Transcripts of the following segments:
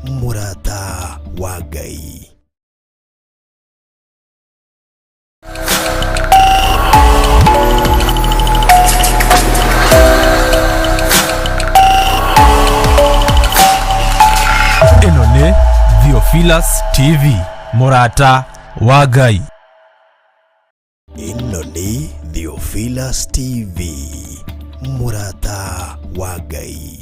Mũrata wa Ngai. Ĩno nĩ Theophilus TV, mũrata wa Ngai. Ĩno nĩ Theophilus TV, mũrata wa Ngai.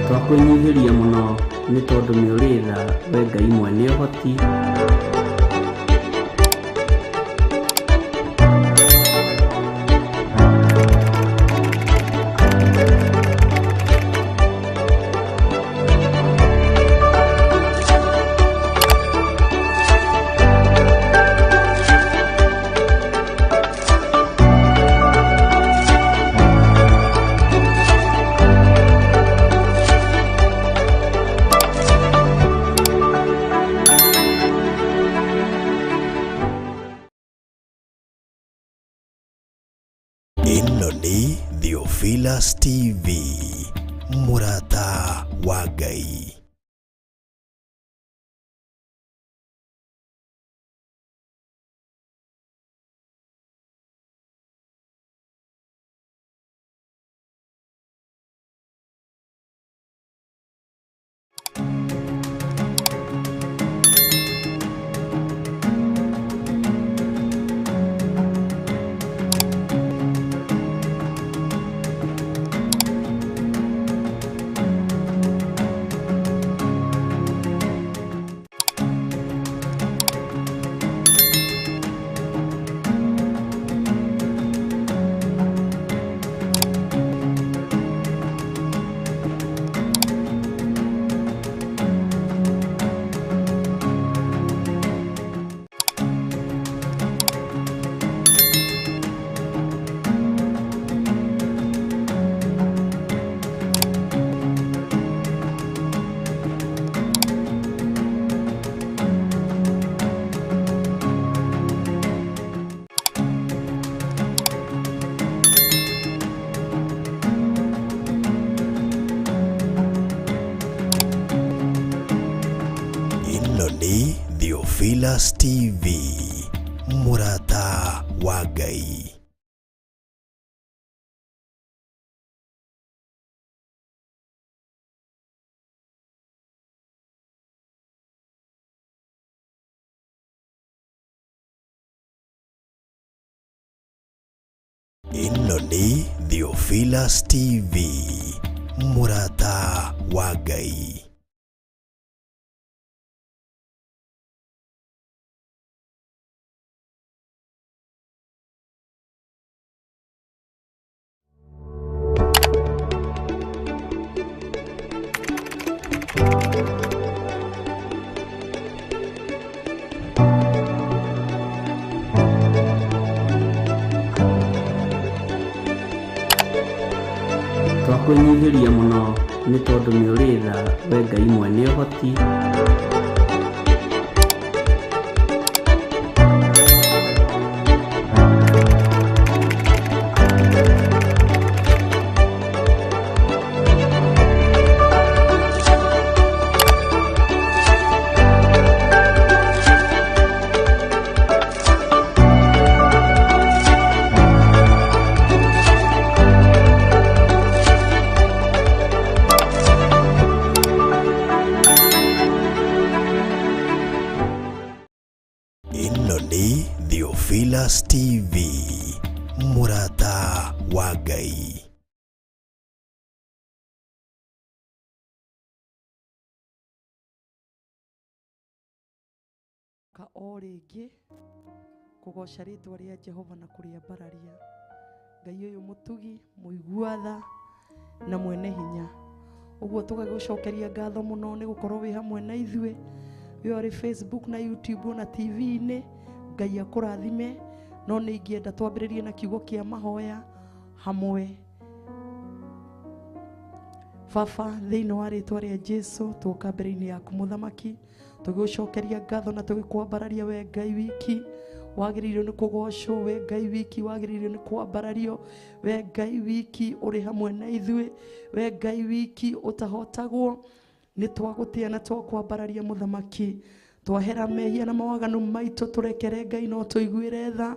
Twakwĩnyihĩria mũno nĩ tondũ nĩ ũrĩ tha, we Ngai mwene ũhoti. Ĩno nĩ Theophilus TV, mũrata wa Ngai. Ĩno nĩ Theophilus TV, mũrata wa Ngai. Ĩno nĩ Theophilus TV, mũrata wa Ngai. Twakwĩnyihĩria mũno nĩ tondũ nĩ ũrĩ tha, we Ngai mwene ũhoti. Ĩno nĩ Theophilus TV, mũrata wa Ngai. Ka o rĩngĩ kũgoca rĩtwa rĩa Jehova na kũrĩambararia. Ngai ũyũ mũtugi, mũigua tha na mwene hinya. Ũguo tũgagũcokeria ngatho mũno nĩ gũkorwo wĩ hamwe na ithuĩ. Wĩ ũrĩ Facebook na YouTube na TV-inĩ. Ngai akũrathime. No nĩ ingĩenda twambĩrĩrie na kiugo kĩa mahoya hamwe. Baba, thĩinĩ wa rĩtwa rĩa Jesu, twoka mbere-inĩ yaku mũthamaki, tũgĩgũcokeria ngatho na tũgĩkwambararia we Ngai wiki wagĩrĩirwo nĩ kũgocwo, we Ngai wiki wagĩrĩirwo nĩ kwambarario, we Ngai wiki ũrĩ hamwe na ithuĩ, we Ngai wiki ũtahotagwo. Nĩ twagũtĩa na twakwambararia mũthamaki, twahera mehia na mawaganu maitũ, tũrekere Ngai no tũiguĩre tha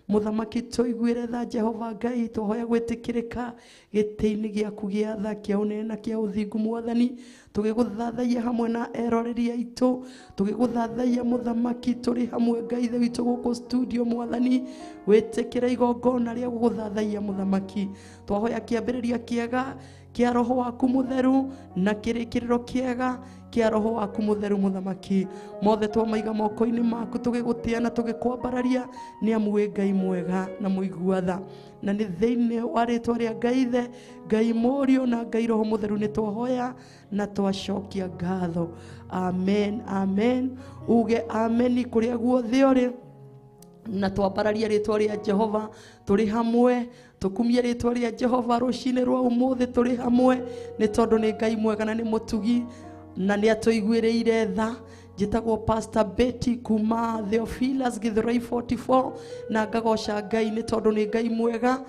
mũthamaki, tũiguĩre tha Jehova Ngai. Twahoya gwĩtĩkĩrĩka gĩtĩ-inĩ gĩaku gĩa tha, kĩa ũnene na kĩa ũthingu mwathani, tũgĩgũthathaiya hamwe na eroreri aitũ, tũgĩgũthathaiya mũthamaki tũrĩ hamwe Ngai ithe witũ gũkũ studio mwathani, wĩtĩkĩre igongona rĩa gũgũthathaiya mũthamaki. Twahoya kĩambĩrĩria kĩega kĩa roho waku mũtheru na kĩrĩkĩrĩro kĩega kĩa roho waku mũtheru mũthamaki. Mothe twamaiga moko-inĩ maku, tũgĩgũtĩa na tũgĩkwambararia, nĩ amu wĩ Ngai mwega na mũigua tha. Na nĩ thĩinĩ wa rĩtwa rĩa Ngai Ithe, Ngai Mũriũ na Ngai Roho Mũtheru nĩ twahoya na twacokia ngatho. Amen, amen. Uge ameni kũrĩa guothe ũrĩ, na twambararia rĩtwa rĩa Jehova tũrĩ hamwe, tũkumie rĩtwa rĩa Jehova rũcinĩ rwa ũmũthĩ tũrĩ hamwe, nĩ tondũ nĩ Ngai mwega na nĩ mũtugi na nĩ atũiguĩrĩire tha. Njĩtagwo Pastor Betty kuma Theophilus Githurai 44, na ngagoca Ngai nĩ tondũ nĩ Ngai mwega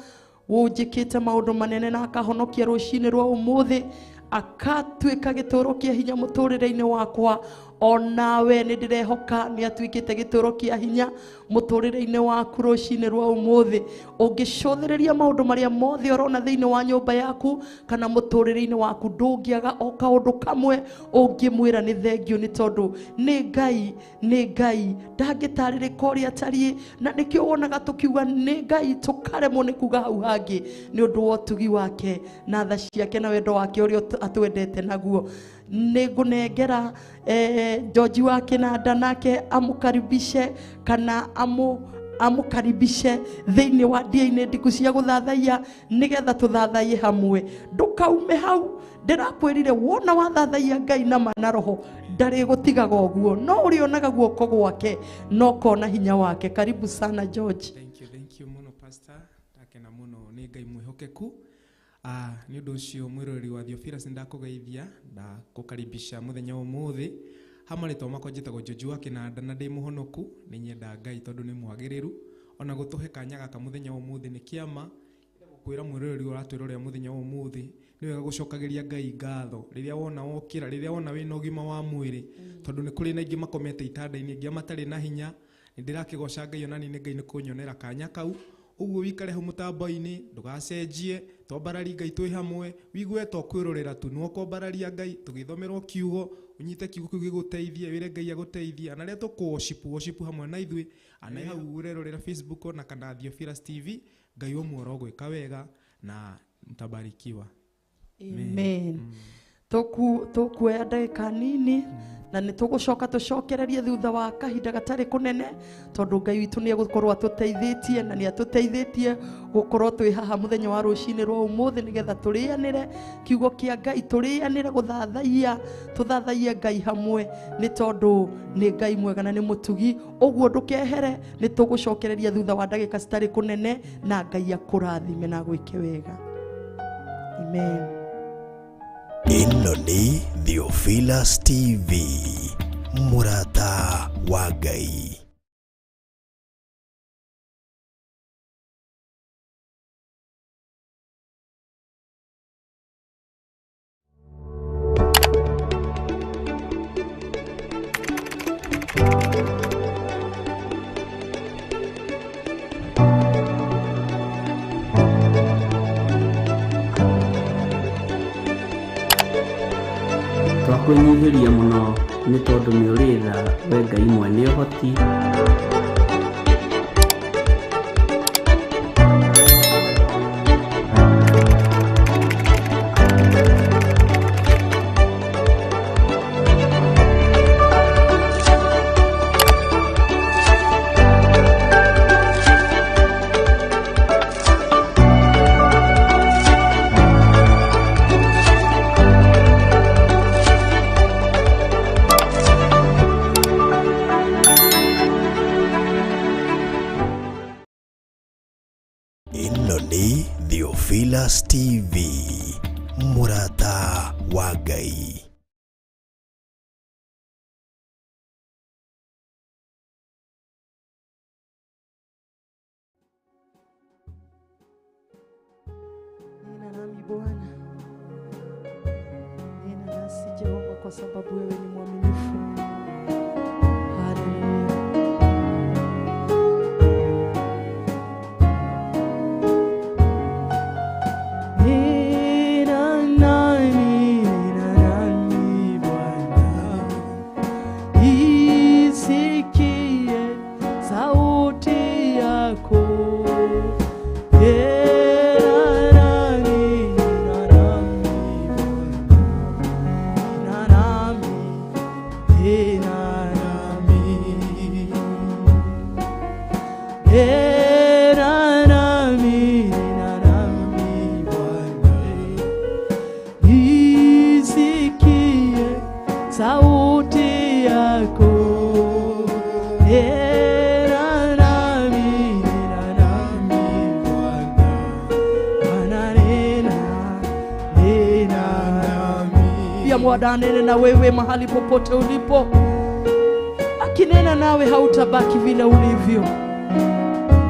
wũnjĩkĩte maũndũ manene na akahonokia rũcinĩ rwa ũmũthĩ, akatuĩka gĩtũũro kĩa hinya mũtũrĩre-inĩ wakwa. Onawe nĩ ndĩrehoka nĩ atuĩkĩte gĩtũũro kĩa hinya mũtũrĩre-inĩ waku rũcinĩ rwa ũmũthĩ. Ũngĩcũthĩrĩria maũndũ marĩa mothe ũrona thĩinĩ wa nyũmba yaku kana mũtũrĩre-inĩ waku, ndũngĩaga o kaũndũ kamwe ũngĩmwĩra nĩ thengio, nĩ tondũ nĩ Ngai, nĩ Ngai ndangĩtarĩrĩka ũrĩa atariĩ. Na nĩkĩo wonaga tũkiuga nĩ Ngai tũkaremwo nĩ kuga hau hangĩ, nĩ ũndũ wa ũtugi wake na tha ciake na wendo wake ũrĩa atwendete naguo. Nĩ ngũnengera George wa Kĩnanda nake amũkaribishe kana amũkaribishe thĩinĩ wa ndia-inĩ ndiku cia gũthathaiya, nĩgetha tũthathaiye hamwe. Ndũkaume hau, ndĩrakwĩrire wona wathathaiya Ngai na ma na roho ndarĩgũtigaga ũguo, no ũrĩonaga guoko gwake no kona hinya wake. Karibu sana George. Thank you, thank you mũno Pastor, ndakena mũno nĩ Ngai mwĩhokeku. Nĩ ũndũ ũcio mwĩroreri wa Theophilus ndakũgeithia, ndakũkaribisha mũthenya wa ũmũthĩ. Ha marĩtwa makwa njĩtagwo George wa Kĩnanda na ndĩ mũhonoku. Nĩ nyenda Ngai tondũ nĩ mwagĩrĩru, ona gũtũhe kanya gaka mũthenya wa ũmũthĩ nĩ kĩama. Kwĩra mwĩroreri ũratwĩrorera mũthenya wa ũmũthĩ, nĩ wega gũcokagĩria Ngai ngatho rĩrĩa wona wokĩra, rĩrĩa wona wĩna ũgima wa mwĩrĩ, tondũ nĩ kũrĩ na aingĩ makomete itanda-inĩ, angĩ matarĩ na hinya. Nĩ ndĩrakĩgoca Ngai ona niĩ nĩ Ngai nĩ kũnyonera kanya kau. Ũguo wĩikare hau mũtambo-inĩ, ndũgacenjie, twambarari Ngai twĩ hamwe, wigue to kwĩrorera tu, no kwambararia Ngai, tũgĩthomerwo kiugo, ũnyite kiugo kĩu gĩgũteithie, wĩre Ngai agũteithie. Ana rĩrĩa tũkũ worship, worship hamwe na ithuĩ, ana hau ũrerorera Facebook ona kana Theophilus TV, Ngai ũmwe ũrogwĩka wega na mtabarikiwa. Amen. Tũkuoya ndagĩka nini na nĩ tũgũcoka tũcokererie thutha wa kahinda gatarĩ kũnene, tondũ Ngai witũ nĩ egũkorwo atũteithĩtie na nĩ atũteithĩtie gũkorwo twĩ haha mũthenya wa rũcinĩ rwa ũmũthĩ, nĩgetha tũrĩanĩre kiugo kĩa Ngai, tũrĩanĩre gũthathaiya, tũthathaiye Ngai hamwe, nĩ tondũ nĩ Ngai mwega na nĩ mũtugi. Ũguo ndũkehere, nĩ tũgũcokereria thutha wa ndagĩka citarĩ kũnene, na Ngai akũrathime na agwĩke wega. Amen. Ĩno nĩ Theophilus TV, mũrata wa Ngai. Twakwĩnyihĩria mũno nĩ tondũ nĩ ũrĩ tha, we Ngai mwene ũhoti. Ĩno nĩ Theophilus TV, mũrata wa Ngai. Nena nami Bwana, nena nasi Jehova, kwa sababu wewe ni mwaminifu. Haleluya. Nena nami, nena nami Bwana, isikie sauti yako. Nena nami, nena nami Bwana, nena nami, nena nami. Nena nami, nena nami Bwana, isikie sauti yako. Nena nami, nena nami Bwana, Bwana nena, nena nami. Pia mwadanene na wewe mahali popote ulipo, akinena nawe hautabaki vile ulivyo,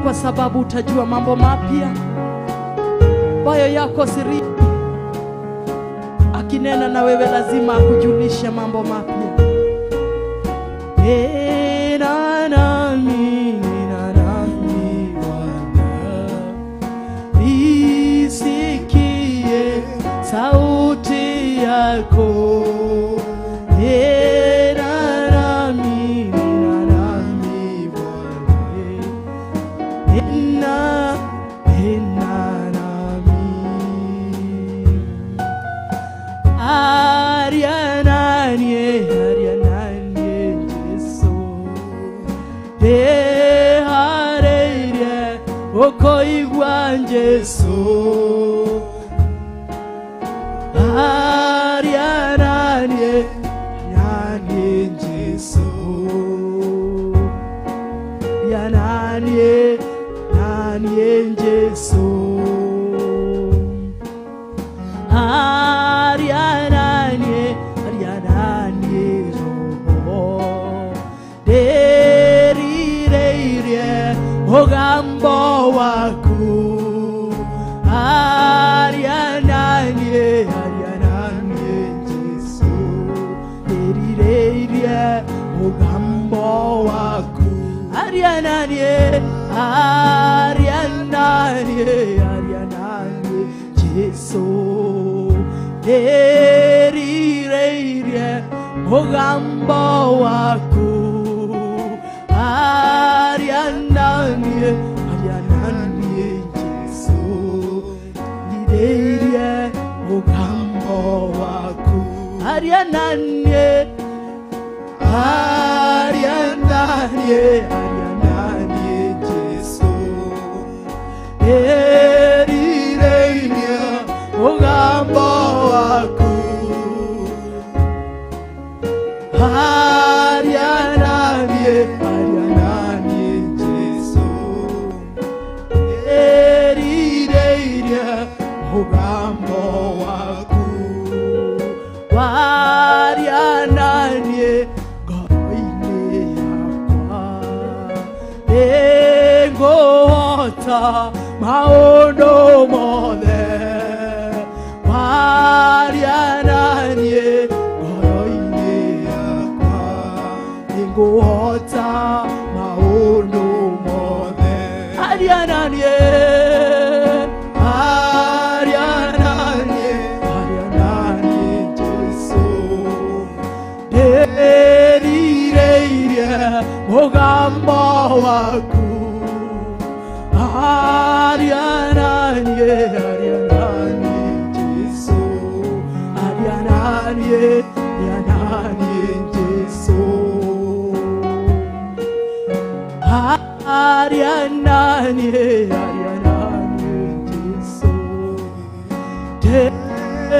kwa sababu utajua mambo mapya ambayo yako siri. Akinena na wewe lazima akujulishe mambo mapya. Nena nami, nena nami Bwana, isikie sauti yako. Nena nami, nena nami Bwana, nena, nena nami. Ariananie, Ariananie, Jesu. Dehareire, okoigwa Jesu. Ariananie, Ariananie, Jesu. Ariananie, Ariananie, Jesu. Ariananie, Ariananie, Roho. Ndĩrirĩirie mũgambo waku. Ariananie, Ariananie, Jesu. Ndĩrirĩirie mũgambo waku. Ariananie, Ariananie, Ariananie, Jesu. Ndĩrirĩirie mũgambo waku. Ariananie, Ariananie, Jesu. Ndĩrirĩirie mũgambo waku. Ariananie, Ariananie, Ariananie, Jesu. Ndĩrirĩirie mũgambo waku. Ariananie, Ariananie, Jesu. Ndĩrirĩirie mũgambo waku. Wariananie ngoro-inĩ yakwa. Nĩngũhota maũndũ mothe. Wariananie ngoro-inĩ yakwa. Nĩngũhota maũndũ mothe. Ariananie, Ariananie, Ariananie, Jesu. Ndĩrirĩirie mũgambo waku. Ariananie, Ariananie, Jesu. Ariananie, Ariananie, Jesu. Ariananie, Ariananie, Jesu.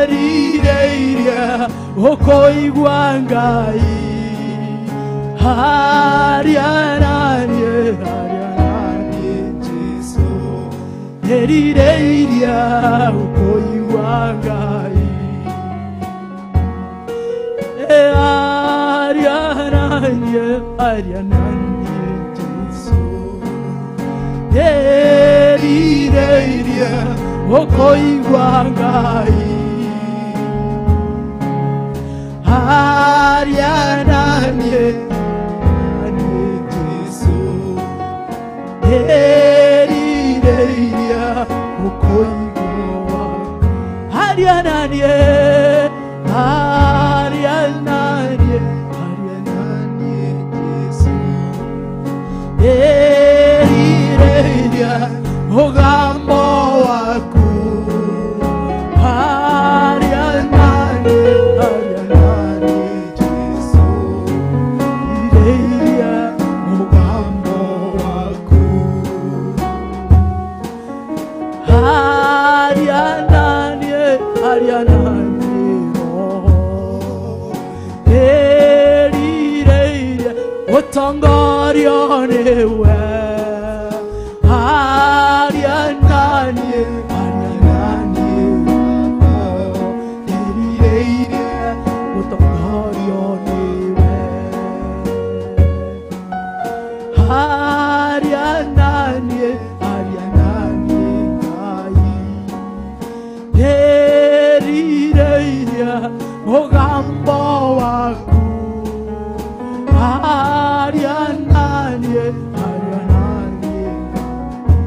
Ndĩrirĩirie gũkũigua Ngai. Ariananie, Ariananie, Jesu. Ndĩrirĩirie gũkũigua Ngai. nanie, aria nanie Jesu. Ndĩrirĩirie gũkũigua Ngai. Aria nanie, nanie Jesu. Ndĩrirĩirie gũkũigua. Aria nanie, aria nanie, aria nanie Jesu. Ndĩrirĩirie mũgambo waku. Aria nanie, aria nanie Jesu. Ndĩrirĩirie mũgambo waku. Aria nanie, aria nanie Roho. Ndĩrirĩirie gũtongorio nĩwe. Aria nanie, aria nanie Roho. Ndĩrirĩirie gũtongorio nĩwe. Aria nanie, aria nanie Ngai. Ndĩrirĩirie mũgambo waku. Aria nanie, aria nanie Ngai.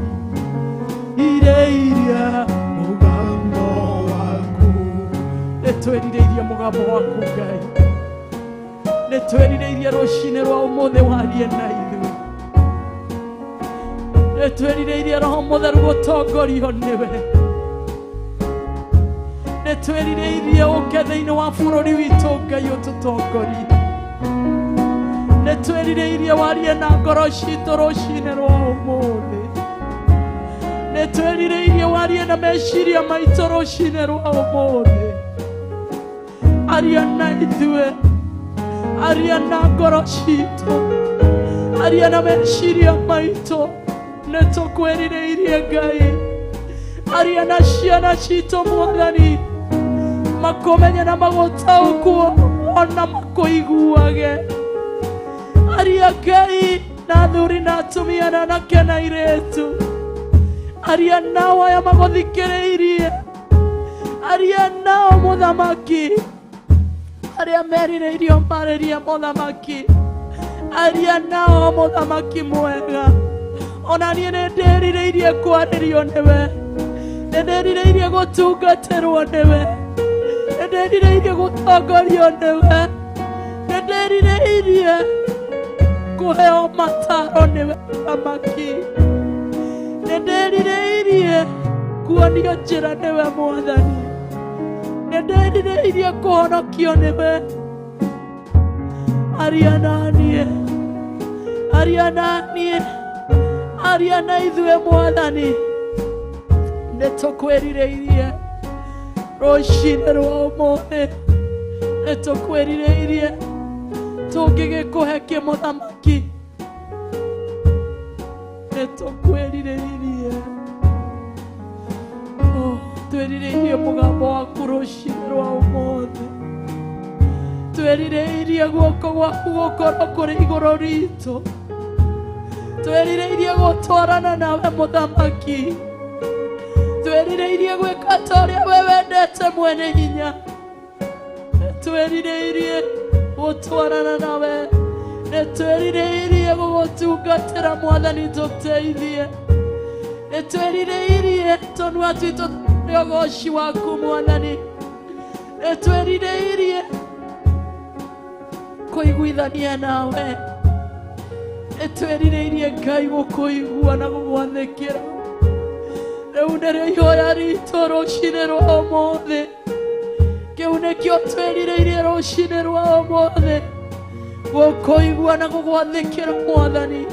Ndĩrirĩirie mũgambo waku. Nĩtwĩrirĩirie mũgambo waku Ngai. Nĩtwĩrirĩirie rũcinĩ rwa ũmũthĩ warie na ithuĩ. Nĩtwĩrirĩirie Roho Mũtheru gũtongorio nĩwe. Nĩtwĩrirĩirie ũke thĩinĩ wa bũrũri witũ Ngai ũtũtongorie. Nĩtwĩrirĩirie warie na ngoro citũ rũcinĩ rwa ũmũthĩ. Nĩtwĩrirĩirie warie na meciria maitũ rũcinĩ rwa ũmũthĩ. Aria na ithuĩ, aria na ngoro citũ, aria na meciria maitũ. Nĩtũkwĩrirĩirie Ngai. Aria na ciana citũ Mwathani, makũmenye na magũtaũkwo ona makũiguage. Aria Ngai na athuri na atumia na anake na airĩtu. Aria nao aya magũthikĩrĩirie. Aria nao mũthamaki, arĩa merirĩirio marĩrie mũthamaki. Aria nao mũthamaki mwega. Ona niĩ nĩndĩrirĩirie kwarĩrio nĩwe. Nĩndĩrirĩirie gũtungatĩrwo nĩwe. Nĩndĩrirĩirie gũtongorio nĩwe. Nĩndĩrirĩirie kũheo mataro nĩwe mũthamaki. Nĩndĩrirĩirie kuonio njĩra nĩwe Mwathani. Nĩndĩrirĩirie kũhonokio nĩwe. Aria naniĩ, aria naniĩ, aria na ithuĩ Mwathani. Nĩtũkwĩrirĩirie rũcinĩ rwa ũmũthĩ. Nĩtũkwĩrirĩirie tũngĩgĩkũhe kĩ mũthamaki. Nĩtũkwĩrirĩirie. Oh, twĩrirĩirie mũgambo waku rũcinĩ rwa ũmũthĩ. Twĩrirĩirie guoko gwaku gũkorwo kũrĩ igũrũ ritũ. Twĩrirĩirie gũtwarana nawe mũthamaki. Twĩrirĩirie gwĩka ta ũrĩa we wendete mwene hinya. Nĩtwĩrirĩirie gũtwarana nawe. Nĩtwĩrirĩirie gũgũtungatĩra Mwathani tũteithie. Nĩtwĩrirĩirie tũnua twitũ nĩ ũgoci waku Mwathani. Nĩtwĩrirĩirie kũiguithania nawe. Nĩtwĩrirĩirie Ngai gũkũigua na gũgwathĩkĩra. Rĩu nĩrĩo ihoya ritũ rũcinĩ rwa ũmũthĩ. Kĩu nĩkĩo twĩrirĩirie rũcinĩ rwa ũmũthĩ. Gũkũigua na gũgwathĩkĩra Mwathani,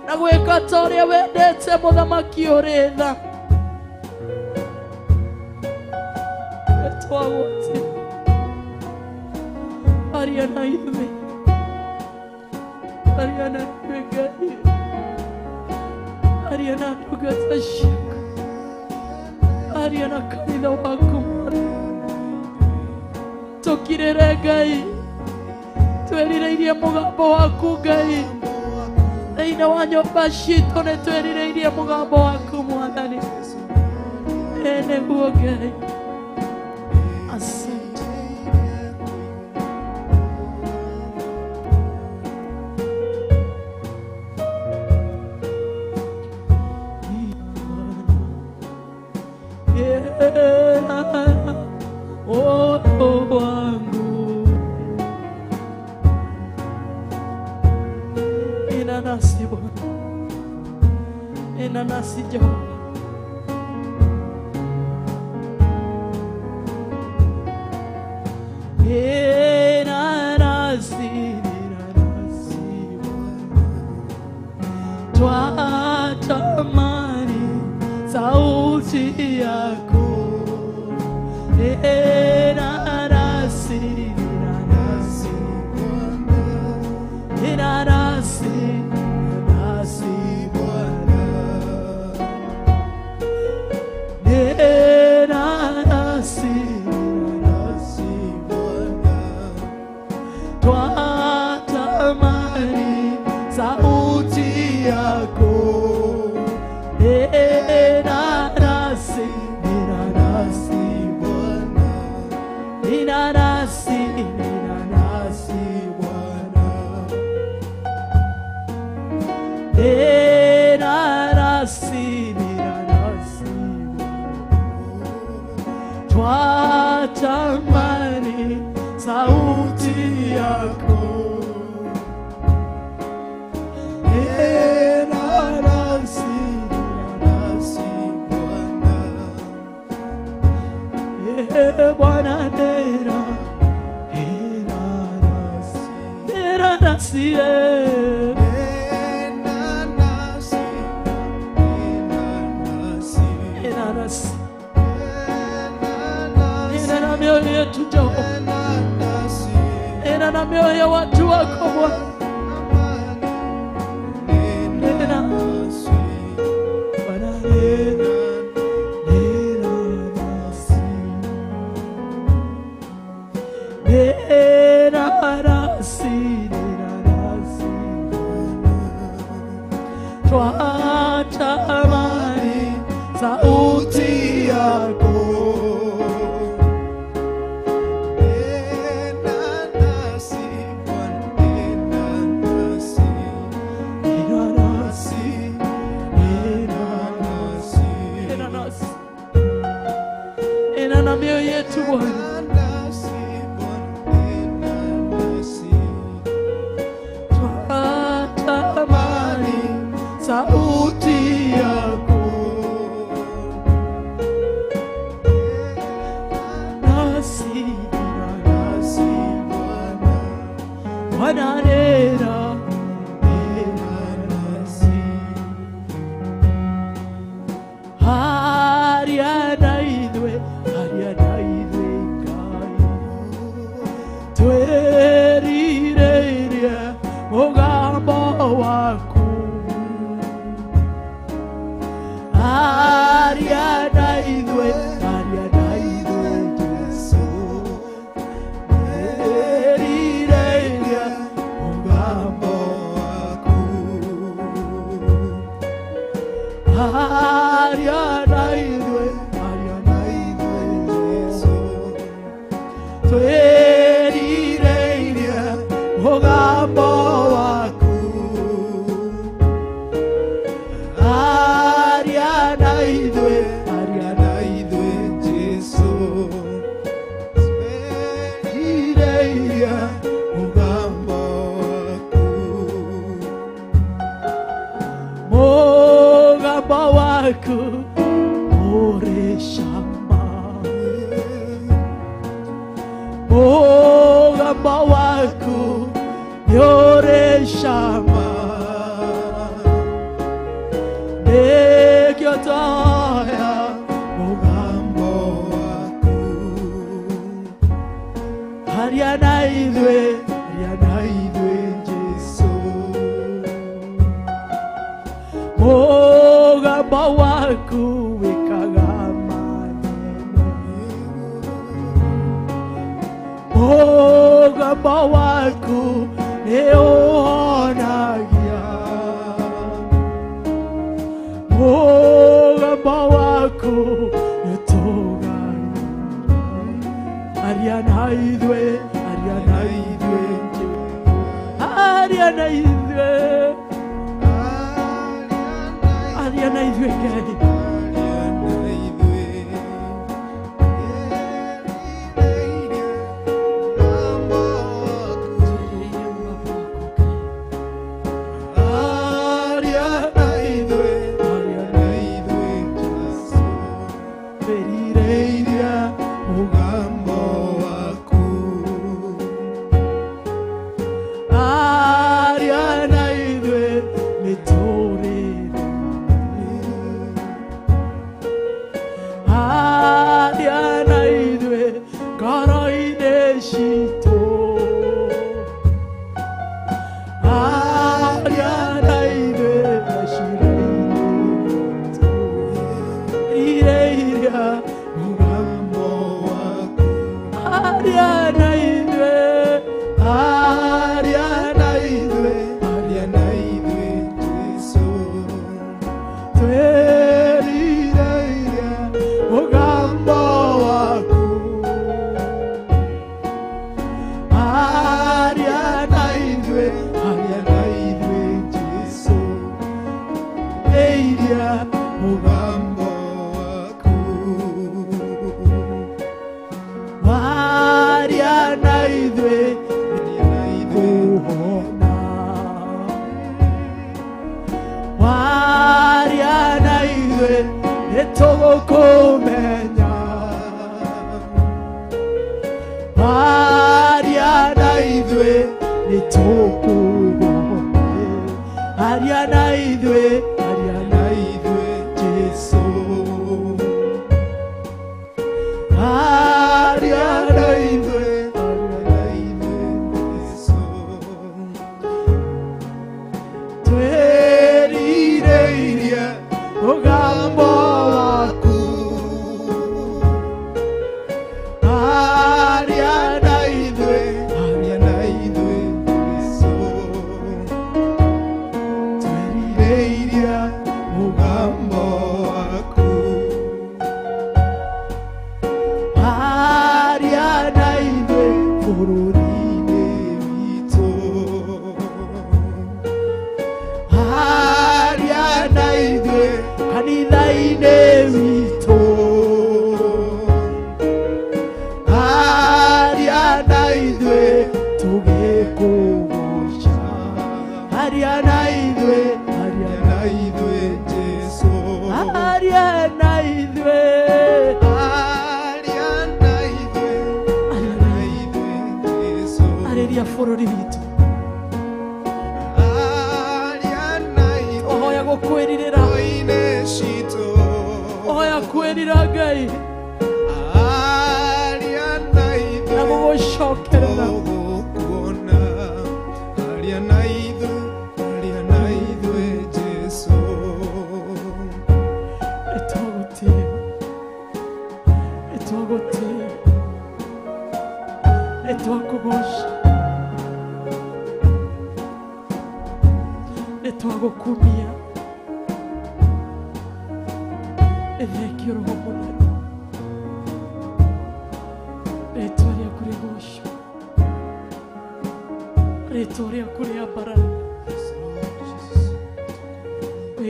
na gwĩka ta ũrĩa wendete mũthamaki ũrĩ tha. Nĩtwagũtĩa. Aria na ithuĩ, aria na ithuĩ Ngai. Aria na ndungata ciaku. Aria na kanitha waku Mwathani. Tũkirĩre Ngai. Twerirĩirie mũgambo waku Ngai. Thĩinĩ wa nyũmba citũ nĩ twerirĩirie mũgambo waku Mwathani. Ĩ nĩguo Ngai. Asante. Oh, wangu ina nasi Bwana, ina nasi Jehova. Ina nasi, ina nasi Bwana, twatamani sauti yako. Ina nasi, ina nasi Bwana, ina nasi, ina nasi Bwana, ina nasi, ina nasi Bwana, twatamani sauti yako. Ina nasi, ina nasi Bwana, ina nasi, ina nasi Bwana, ina nasi, ina nasi Bwana, twatamani sauti yako. Ina nasi, ina nasi Bwana, Bwana nera, ina nasi, ina nasi, ina nasi, ina na mioyo yetu Jehova, ina na mioyo ya watu wako Bwana, ina Bwana nera, nera nasi, nera nasi, nera nasi, twatamani sauti yako. Ina nasi, ina nasi, ina nasi, ina na mioyo yetu Bwana, twatamani sauti yako. Nasi, ina nasi Bwana, Bwana nera, nera nasi. Haria na ithwe, haria na ithwe Ngai, twerirĩirie mũgambo waku. Haria na ithwe, haria na ithwe Jesu, twerirĩirie mũgambo waku. Haria na ithwe, haria na ithwe Jesu, twerirĩirie mũgambo waku. Haria na ithwe, haria na ithwe Jesu, twerirĩirie mũgambo waku. Mũgambo waku ũrĩ cama, mũgambo waku nĩ ũrĩ cama, nĩkĩo twoya mũgambo waku. Haria na ithuĩ, haria na ithuĩ Jesu, mũgambo waku wĩkaga manene, mũgambo Mũgambo waku nĩ ũhonagia. Mũgambo waku nĩ ũtũgagia. Aria na ithuĩ, aria na ithuĩ, aria na ithuĩ, aria na ithuĩ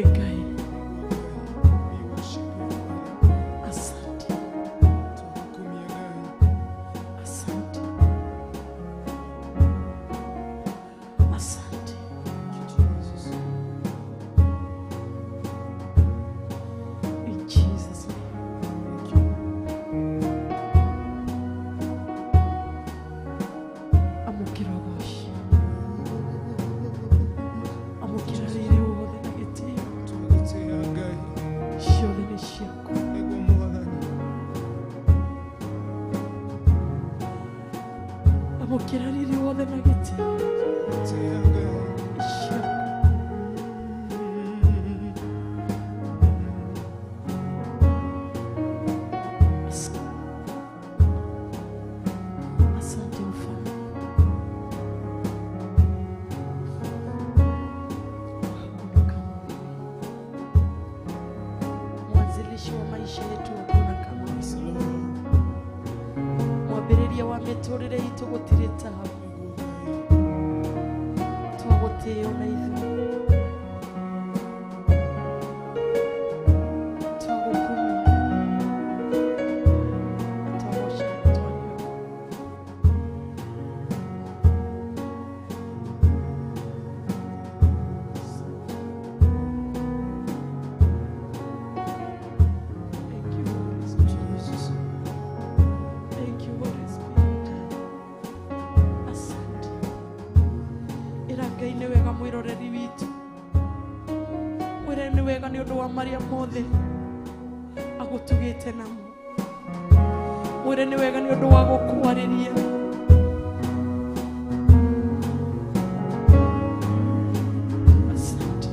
Ngai. Asante mfalme. Wa mĩtũrĩre itũ gũtirĩ tawe. Twagũtĩo na ithuĩ. Twagũkumia. Twagũca rĩtwa rĩaku. Thank you, Holy Spirit. Thank you, Holy Spirit. Asante. Ĩra Ngai nĩ wega mwĩroreri witũ. Mwĩre nĩ wega nĩ ũndũ wa marĩa mothe agũtugĩte namo. Mwĩre nĩ wega nĩ ũndũ wa gũkwarĩria. Asante.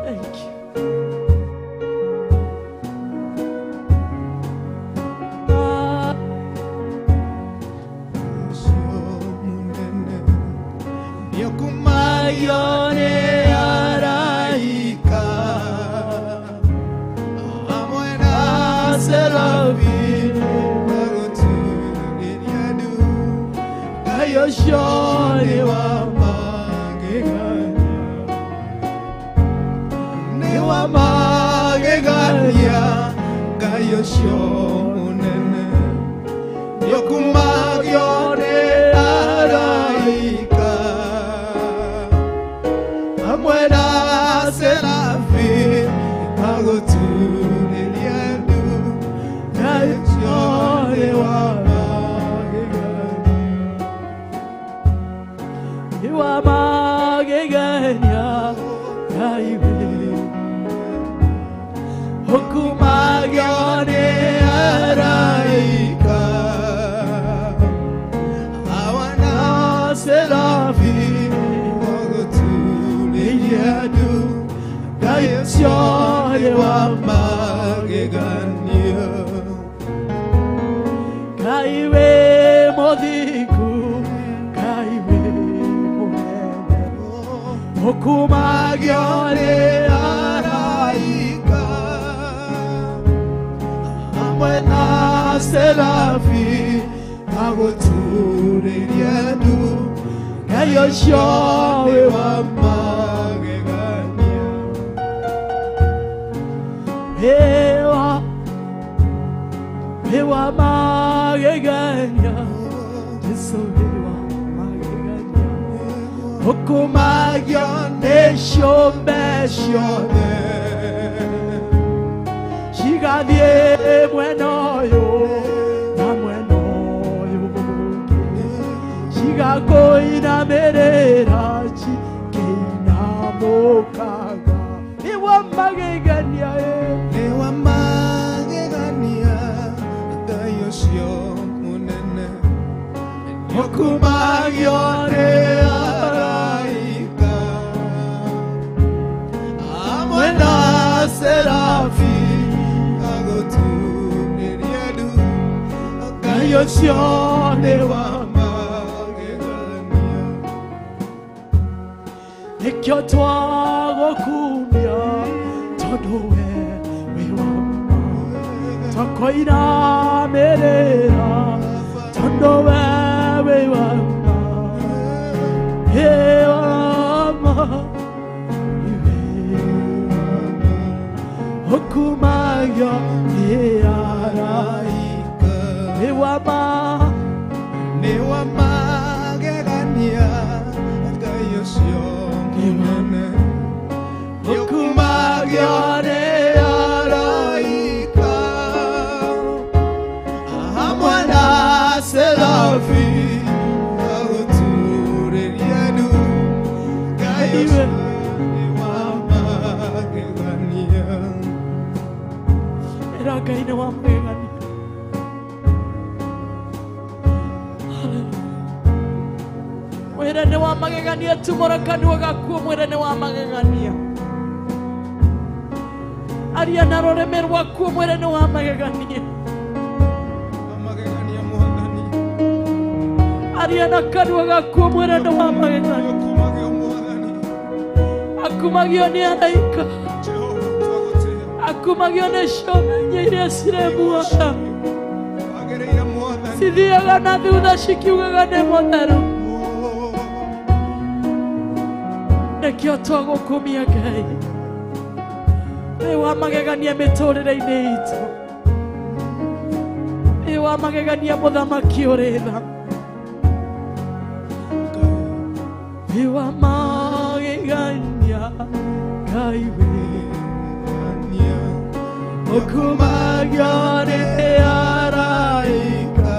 Thank you. Nikio twagũkumia tondũ we wĩ wa ma. Twakoinamĩrĩra tondũ we wĩ wa ma. Wĩ wa ma. Okumagio nĩ araika. Wĩ wa ma. Nĩ wa magegania Ngai ũcio mũnene. Nĩũkumagio nĩ araika hamwe na serafi agũturĩrie ndu. Ngai ũcio nĩ wa magegania. Ĩra Ngai nĩ wa magegania. Mwĩre nĩ wa magegania, tumũra kanua gaku mwĩre nĩ wa magegania. Aria na rũrĩmĩ rwaku mwĩre nĩ wa magegania. Wa magegania Mwathani. Aria na kanua gaku mwĩre nĩ wa magegania. Nĩũkumagio Mwathani. Akumagio nĩ araika. Jehova twagũtĩĩa. Akumagio nĩ ciũmbe iria cirĩ muoyo. Wagĩrĩire Mwathani. Cithiaga na thutha cikiugaga nĩ mũtheru. Nĩkĩo twagũkumia Ngai. Wĩ wa magegania mĩtũrĩre-inĩ itũ. Wĩ wa magegania mũthamaki ũrĩ tha. Wĩ wa magegania Ngai wĩ. Ũkumagio nĩ araika.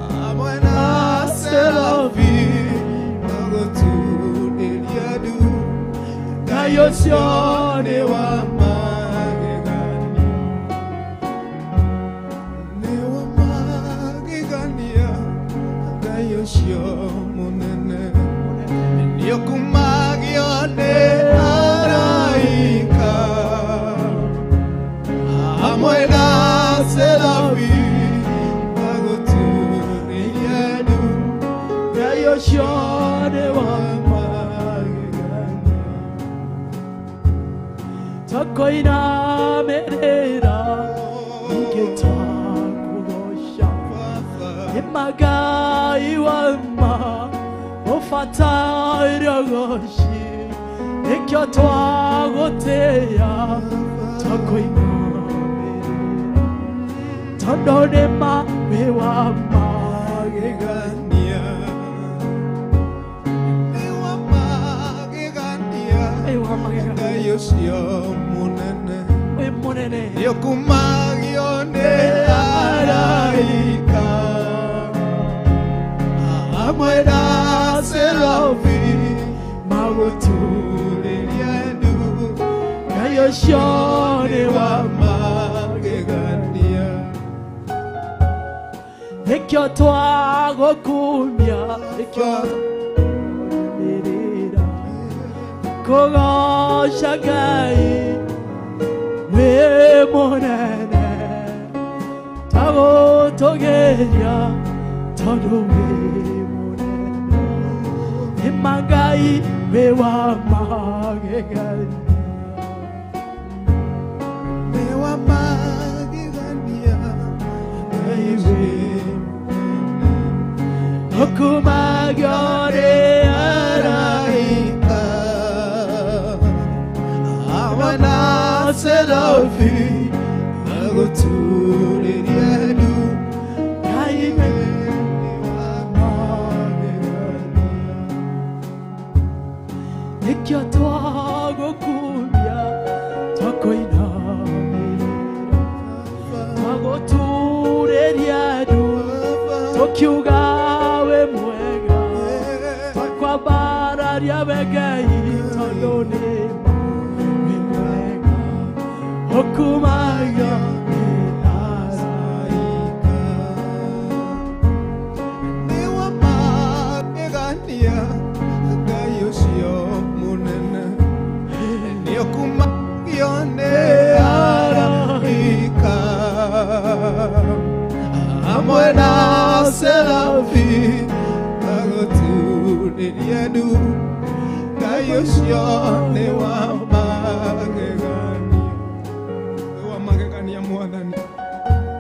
Hamwe na serafi magũturĩria ndu. Ngai ũcio nĩ wa magegania. Nĩ wa magegania Ngai ũcio mũnene. Nĩũkumagio nĩ araika hamwe na serafi magũturĩria ndu. Ngai ũcio nĩ wa magegania. Twakoinamĩrĩra ningĩ twakũgoca. Nĩ Ngai wa ma ũbataire ũgoci. Nĩkĩo twagũtĩĩa twakoinamĩrĩra tondũ nĩ ma wĩ wa magegania. Nĩ wa magegania Wĩ wa magegania. Ngai ũcio mũnene. Wĩ mũnene. Nĩũkumagio nĩ araika hamwe na serafi magũturĩrie ndu. Ngai ũcio nĩ wa magegania. Nĩkĩo twagũkumia, nĩkĩo twagũkumĩrĩra kũgoca Ngai wĩ mũnene. Twagũtũgĩria tondũ wĩ mũnene. Nĩ ma Ngai wĩ wa magegania. Nĩ wa magegania Ngai wĩ mũnene. Ũkumagio nĩ araika hamwe na serafi magũturĩrie ndu. Ngai wĩ wa magegania. Nĩkĩo twagũkumia, twakoinamĩrĩra, twagũturĩria ndu, tũkiuga wĩ mwega, twakwambararia we Ngai tondũ nĩ ma wĩ mwega. Ũkumagio nĩ araika. Nĩ wa magegania Ngai ũcio mũnene. Nĩũkumagio nĩ araika hamwe na serafi. Gũturĩria ndu Ngai ũcio nĩ wa magegania. Nĩ wa magegania Mwathani,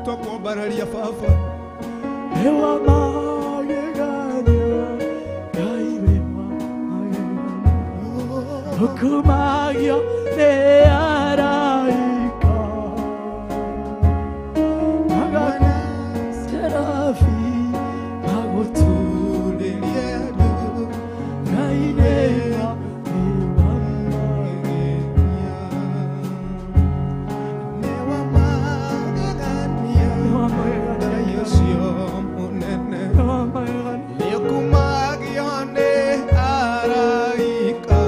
twakwambararia Baba. Nĩ wa magegania Ngai wĩ wa magegania Ũkumagio nĩ araika Serafi magũturĩrie ndu Ngai nĩ wa magegania. Nĩ wa magegania Nĩ wa magegania Ngai ũcio mũnene. Nĩ wa magegania Nĩũkumagio nĩ araika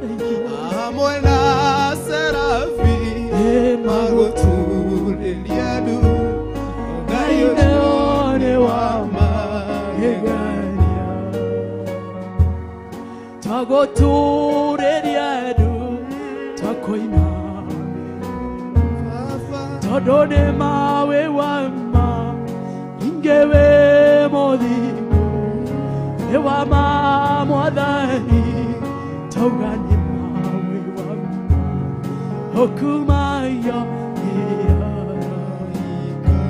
Thank you. hamwe na serafi magũturĩria ndu Ngai ũcio nĩ wa magegania. Twagũturĩria ndu twakũina Baba tondũ nĩ mawe wa ma ingĩ wĩ mũthingu nĩ wa ma Mwathani tauga nĩ mawe wa ma ũkumagio nĩ araika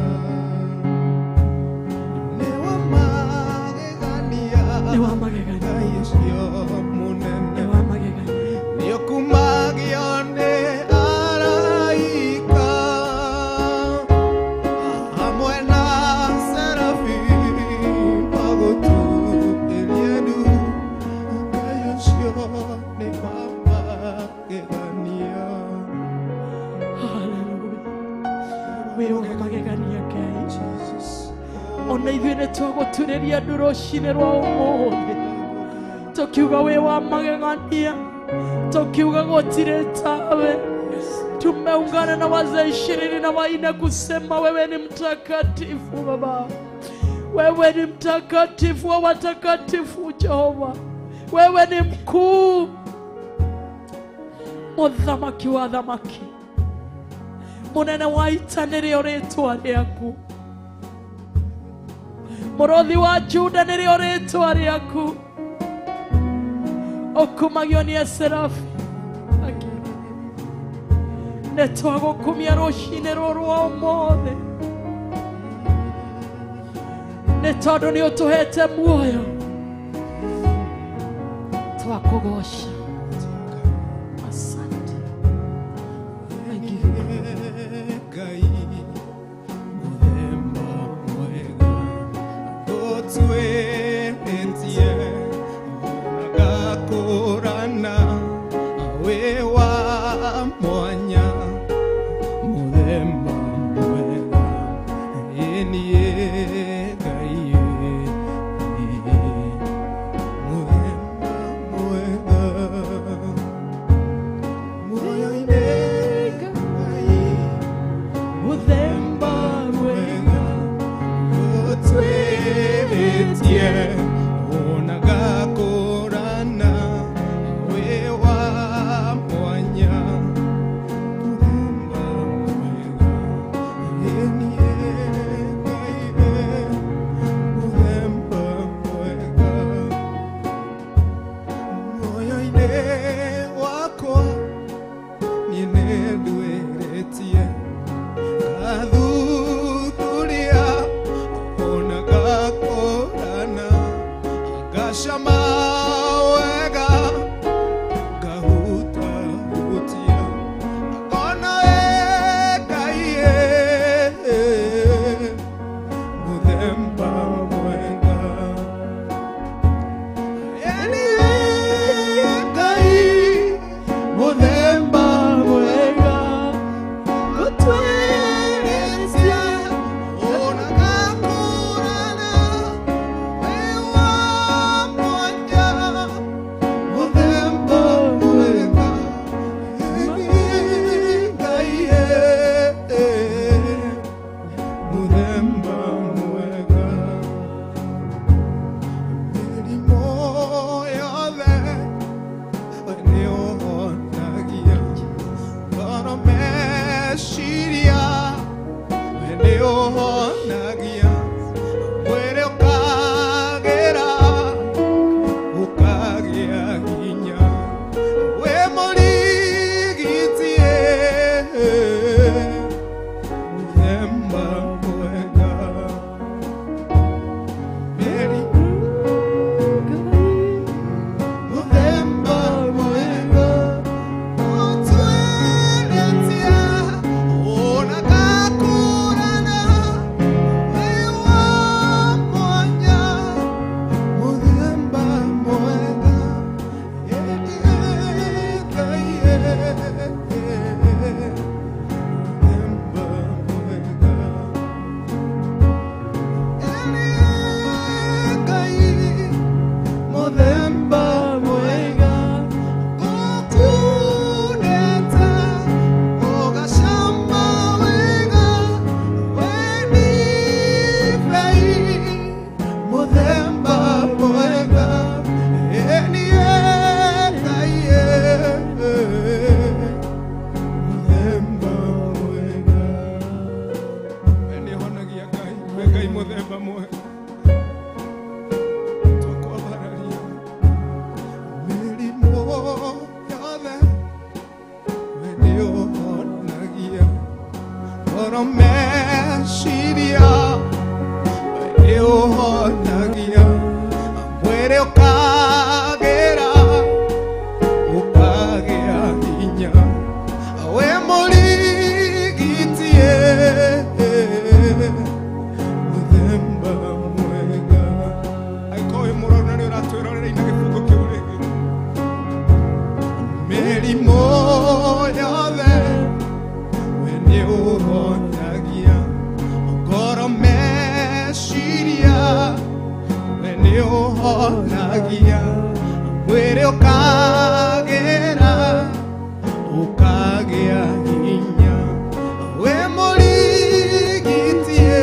nĩ wa magegania Nĩ wa magegania Ngai ũcio mũnene. Nĩ wa magegania Nĩũkumagio nĩ araika hamwe na serafi magũturĩrie ndu Ngai ũcio nĩ wa magegania. Hallelujah. Wĩ wa magegania Ngai ona ithuĩ nĩ twagũturĩria ndu rũcinĩ rwa ũmũthĩ tũkiuga wĩ wa magegania tũkiuga gũtirĩ tawe. Tumeungana na wazee 24 kusema wewe ni mtakatifu Baba, wewe ni mtakatifu wa watakatifu Jehova, wewe ni mkuu, mũthamaki wa thamaki, mũnene wa ita nĩrĩo rĩtwa rĩaku, mũrũthi wa Juda nĩrĩo rĩtwa rĩaku, ũkumagio nĩ Serafi. Nĩ twagũkumia rũcinĩ rũrũ rwa ũmũthĩ nĩ tondũ nĩ ũtũhete muoyo, twakũgoca. Asante. I give you glory. Ngai mũthemba mwega ũtuĩrĩtie ona ngakũrana wĩ wa mwanya mũthemba mwega ĩniĩ Ngai mũthemba mwega muoyo-inĩ Ngai Mũthemba mwega ũtuĩrĩtie ona ngakũrana wĩ wa mwanya mũthemba mwega ĩniĩ Ngai mũthemba mwega muoyo-inĩ wakwa niĩ nĩnduĩrĩtie ngathuthuria ona ngakũrana ngacama wega ngahutahutia ngona wĩ Ngai mũthemba mwega ĩniĩ Ngai mũthemba mwega gũtuĩrĩtie ona ngakũrana wĩ wa mwanya Muthemba mwega Gũkunete Ũgacama wega We ndibei Muthemba mwega Enie Ngai Muthemba mwega We nĩhonagia Ngai We Ngai muthemba mwega Twakwambararia mĩrimũ yothe We nĩũhonagia ngoro meciria We nĩũhonagia mwĩrĩ ũkagĩra ũkagĩa hinya We mũrigitie Muthemba mwega Angĩkorwo wĩ mũrwaru na nĩ ũratwĩrorera ina gĩbungo kĩu rĩngĩ mĩrimũ yothe we nĩũhonagia ngoro meciria we nĩũhonagia mwĩrĩ ũkagĩra ũkagĩa hinya we mũrigitie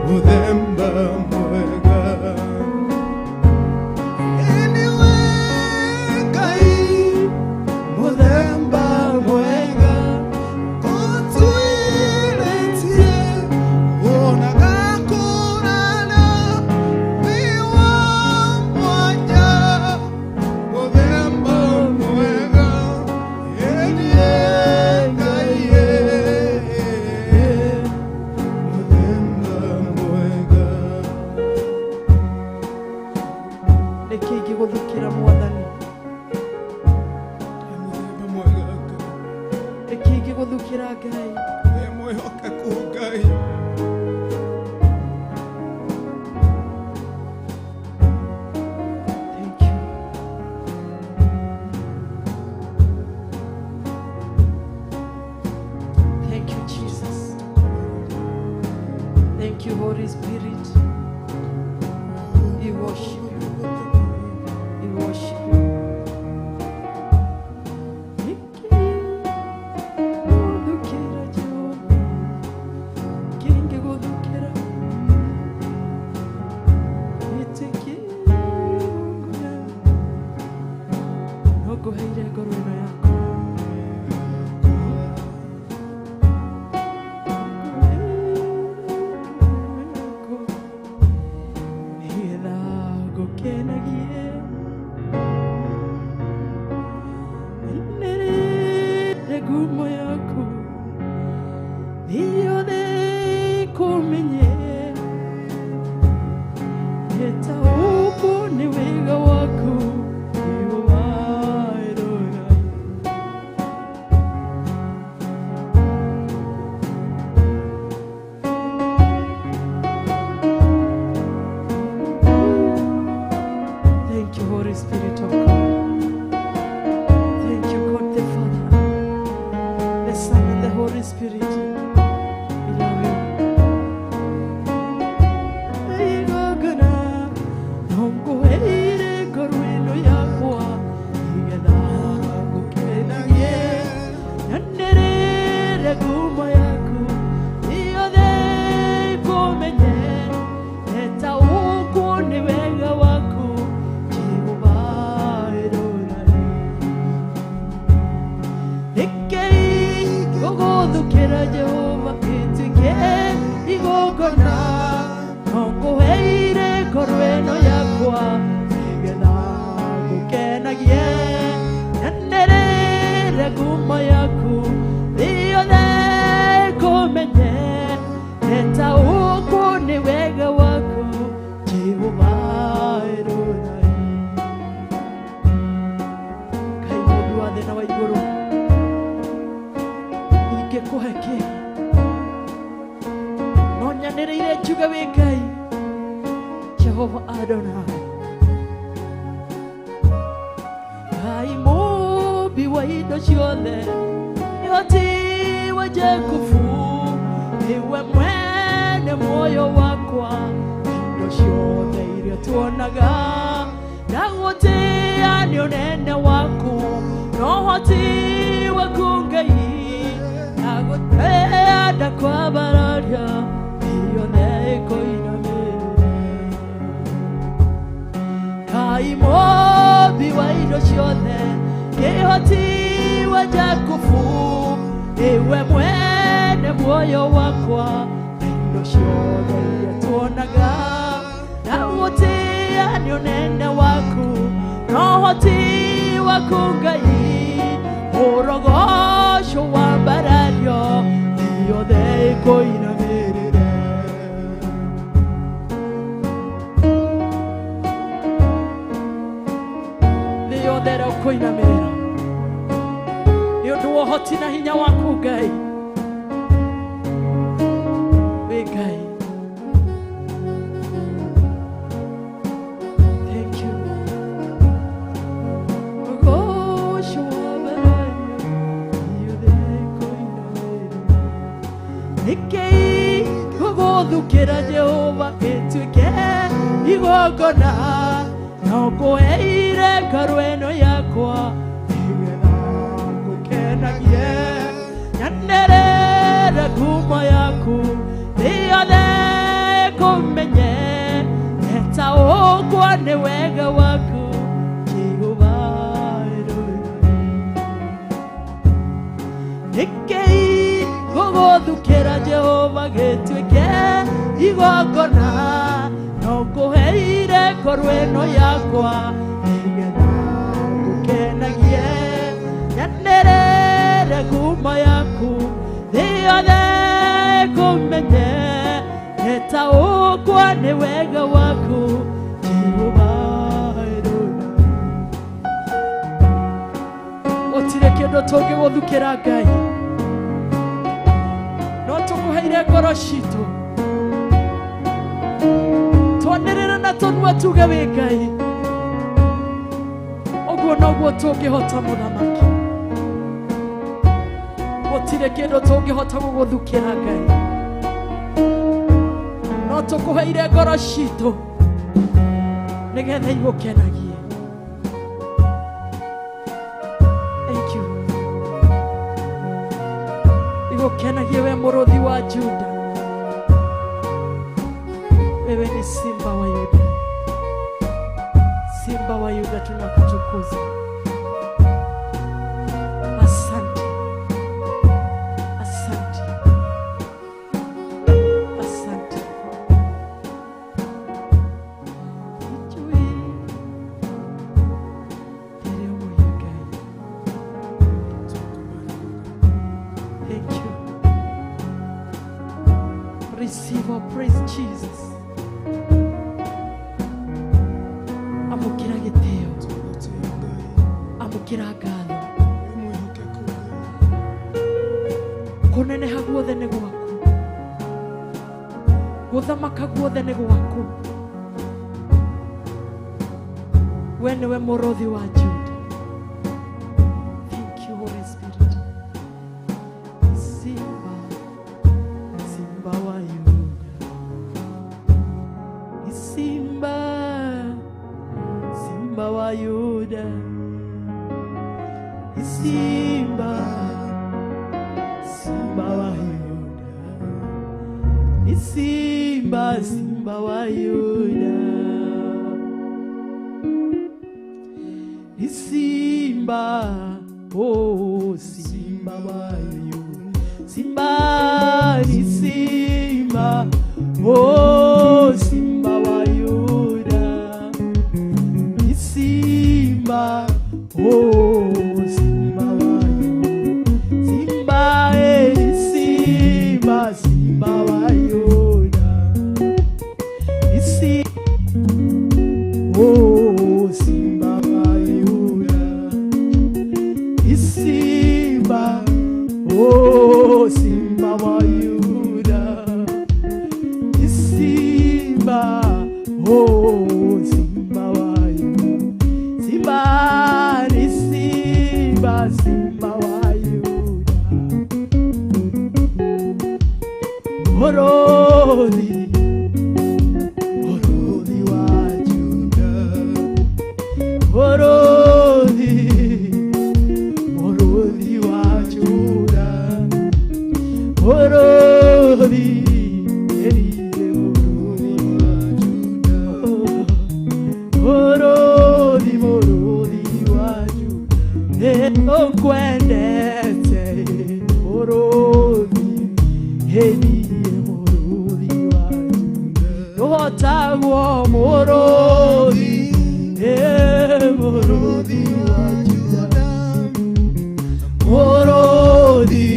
muthemba mwega Anyway, Ngai muthemba mwega ũtuĩrĩtie ona gakũrana wĩ wa mwanya muthemba mwega ĩniĩ Ngai muthemba mwega Nĩkĩ ingĩgũthukĩra Mwathani? Muthemba mwega Ngai Nĩkĩ ingĩgũthukĩra Ngai? Wĩ mwĩhokeku Ngai Thank you. Thank you, Jesus. Thank you, Holy Spirit. We worship you. We worship you. Nĩkĩ Jehova? Kĩngĩgũthukĩra? Ĩtĩkĩra. No ngũheire ngoro ĩno yakwa. Nĩgetha ngũkenagie. Nĩrĩre ngumo yaku, thĩ yothe ĩkũmenye. Nĩtaũkwo nĩ wega waku, Jehova Elonai. Thank you, Holy Spirit of God. Thank you, God the Father, the Son, and the Holy Spirit. We love you. Igogona, nonguheire ngoro ĩno yakwa, nĩgetha ngũkenagie. Nyanĩrĩre ngumo yaku, yothe ĩkũmenye. Nĩtaũkwo nĩ wega waku, Jehova Elonai. Nĩkĩĩ gũgũthukĩra Jehova ĩtĩke igongona no ngũheire ngoro ĩno yakwa nĩgetha ngũkenagie nyanĩrĩre ngumo yaku thĩ yothe ĩkũmenye nĩtaũkwo nĩ wega waku Jehova Elonai. Ngai mũmbi wa thĩ na wa igũrũ ingĩkũhe kĩ no nyanĩrĩire njuge wĩ Ngai Jehova Adonai Ngai mũmbi wa indo ciothe ihoti wa Jakubu niwe mwene muoyo wakwa indo ciothe iria tuonaga ndagũtĩĩa nĩ ũnene waku na ũhoti waku Ngai ndagũtĩĩa ndakwambararia thĩ yothe ĩkũinamĩrĩre Ngai mũmbi wa indo ciothe kĩhoti wa Jakubu nĩwe mwene muoyo wakwa indo ciothe iria tuonaga ndagũtĩĩa nĩ ũnene waku na ũhoti waku Ngai ũrogocwo wambarario thĩ yothe ĩkũinamĩrĩre thĩ yothe ĩrokũinamĩrĩra nĩ ũndũ wa ũhoti na hinya waku Ngai wĩ Ngai. Thank you. Ũgocwo wambarario thĩ yothe ĩkũinamĩrĩra nĩkĩĩ gũgũthukĩra Jehova ĩtuĩke igongona no ngũheire ngoro ĩno yakwa nĩgetha ngũkenagie nyanĩrĩre ngumo yaku thĩ yothe ĩkũmenye nĩtaũkwo nĩ wega waku Jehova nĩkĩĩ gũgũthukĩra Jehova gĩtuĩke igongona no ngũheire ngoro ĩno yakwa nĩgetha ngũkenagie nyanĩrĩre ngumo yaku thĩ yothe ĩkũmenye nĩtaũkwo nĩ wega waku Jehova Elonai. Gũtirĩ kĩndũ tũngĩgũthukĩra Ngai no tũkũheire ngoro citũ twanĩrĩre na tũnua tuge wĩ Ngai ũguo noguo tũngĩhota mũthamaki gũtirĩ kĩndũ tũngĩhota gũgũthukĩra Ngai no tũkũheire ngoro citũ nĩgetha igũkenagie. Thank you. Igũkenagie we mũrũthi wa Juda, wewe ni simba wa Yuda, simba wa Yuda, tunakutukuza. Asante, asante, asante. Ijui rĩrĩa ũmũiye Ngai. Thank you. Receive our praise, Jesus. Amũkĩra gĩtĩo, amũkĩra ngatho. Kũneneha guothe nĩ gwaku, gũthamaka guothe nĩ gwaku. We nĩwe mũrũthi wa Juda. Thank you, Holy Spirit. Simba, Simba wa Yuda, Simba, Simba wa Yuda, Simba, Simba wa Yuda, Simba, Simba wa Yuda, Simba, oh Simba wa Yuda, Simba, Simba, oh Simba wa Yuda, Simba, oh Simba wa Yuda, Simba, eh, Simba, Simba wa Yuda, Simba, oh Simba wa Yuda, Simba, oh Simba wa Yuda, Simba. Mũrũthi, mũrũthi wa Juda, mũrũthi, ĩniĩ mũrũthi wa Juda, mũrũthi, mũrũthi wa Juda, nĩtũkwendete mũrũthi, ĩniĩ mũrũthi wa Juda, ndũhotagwo mũrũthi, mũrũthi wa Juda, mũrũthi,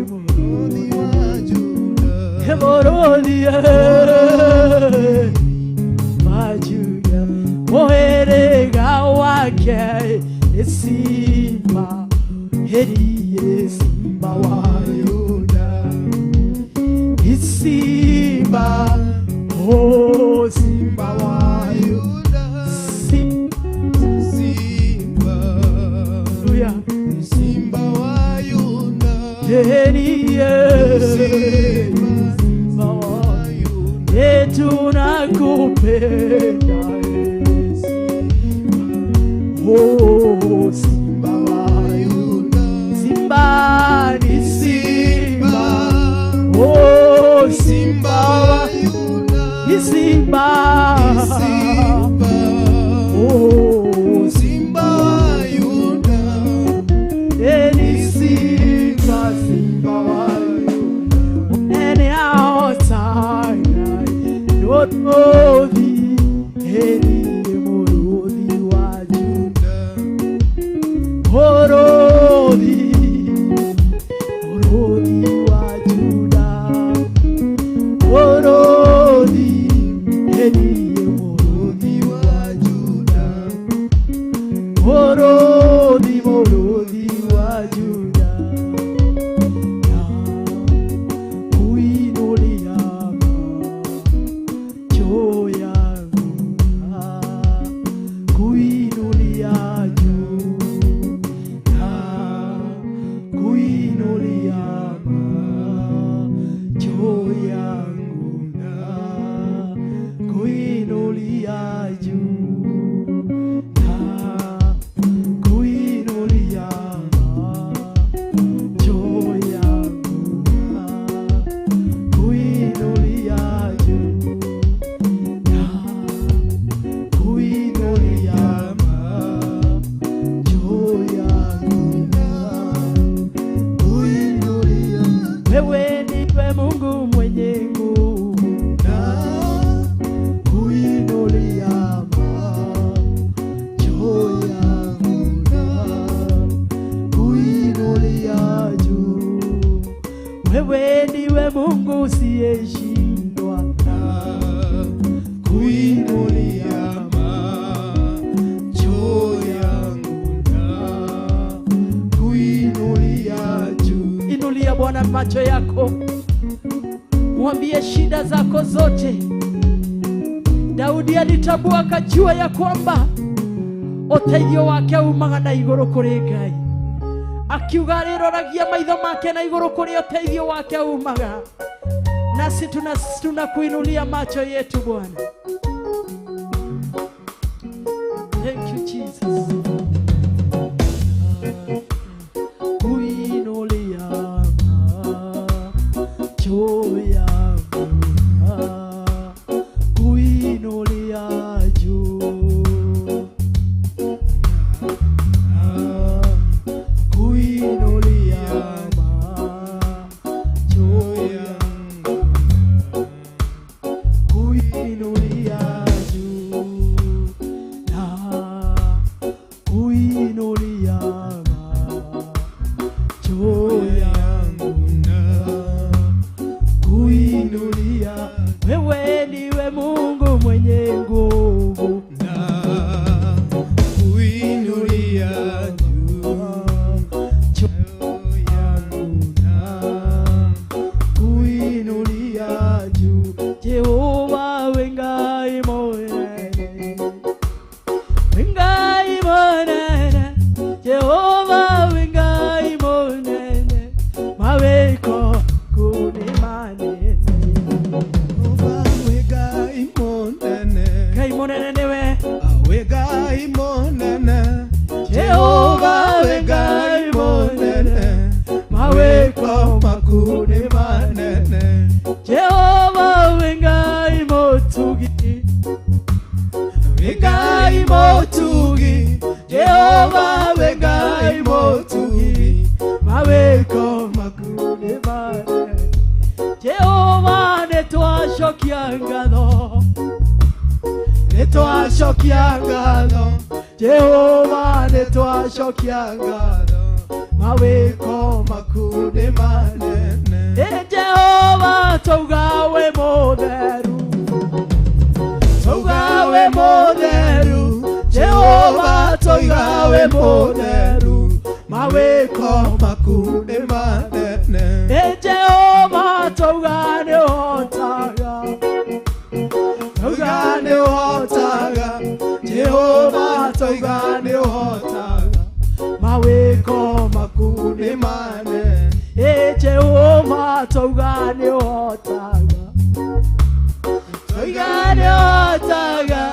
mũrũthi wa Juda, mũrũthi wa Juda, mũhĩrĩga wake nĩ simba, ĩniĩ simba wa Yuda, nĩ simba, oh simba wa Yuda, Simba, Hallelujah. Simba wa Yuda, Ĩniĩ simba wa Yuda, tunakupenda oh simba wa Yuda, simba ni simba, oh simba wa Yuda, ni simba, Simba, oh Simba wa Yuda, ni simba, simba wa Yuda, ene aotaga mũrũthi, ĩniĩ mũrũthi wa Juda, mũrũthi, mũrũthi wa Juda, mũrũthi, ĩniĩ mũrũthi wa Juda, mũrũthi, mũrũthi wa Juda, na kuinulia macho yangu, kuinulia juu, na kuinulia macho yangu, na kuinulia juu, na kuinulia macho yangu, na kuinulia juu, na kuinulia macho yangu, na kuinulia. Wewe ndiwe Mungu mwenye nguvu, na kuinulia macho yangu, na kuinulia juu. Wewe ndiwe Mungu usiyeshindwa, na kuinulia macho yangu, na kuinulia juu. Inulia Bwana macho yako, mwambie shida zako zote. Daudi alitambua akajua ya kwamba ũteithio wake umaga na igũrũ kũrĩ Ngai, akiuga arĩroragia maitho make na igũrũ kũrĩa ũteithio wake umaga. Nasi tunakuinulia macho yetu Bwana. Thank you Jesus. Kuinulia macho yangu, kuinulia juu, kuinulia macho yangu, kuinulia juu, na kuinulia macho yangu, na kuinulia. Wewe ndiwe Mungu mwenye nguvu, Na kuinulia juu macho yangu, na kuinulia juu. Jehova we Ngai mũnene, we Ngai mũnene, Jehova we Ngai mũnene, mawĩko maku nĩ manene. Ngai mũnene, Ngai mũnene nĩwe. Wĩ Ngai mũnene, Jehova wĩ Ngai mũnene, mawĩko maku nĩ manene. Jehova wĩ Ngai mũtugi, Wĩ Ngai mũtugi, Jehova wĩ Ngai mũtugi, mawĩko maku nĩ manene. Jehova nĩtwacokia ngatho, Nĩtwacokia ngatho, Jehova nĩtwacokia ngatho, mawĩko maku nĩ manene. Ĩ Jehova twauga wĩ mũtheru, Twauga wĩ mũtheru, Jehova twauga wĩ mũtheru, mawĩko maku nĩ manene. Ĩ Jehova twauga nĩũhotaga, Twauga nĩũhotaga, Jehova twauga nĩũhotaga, mawĩko maku nĩ manene. Ĩ Jehova twauga nĩũhotaga, Twauga nĩũhotaga,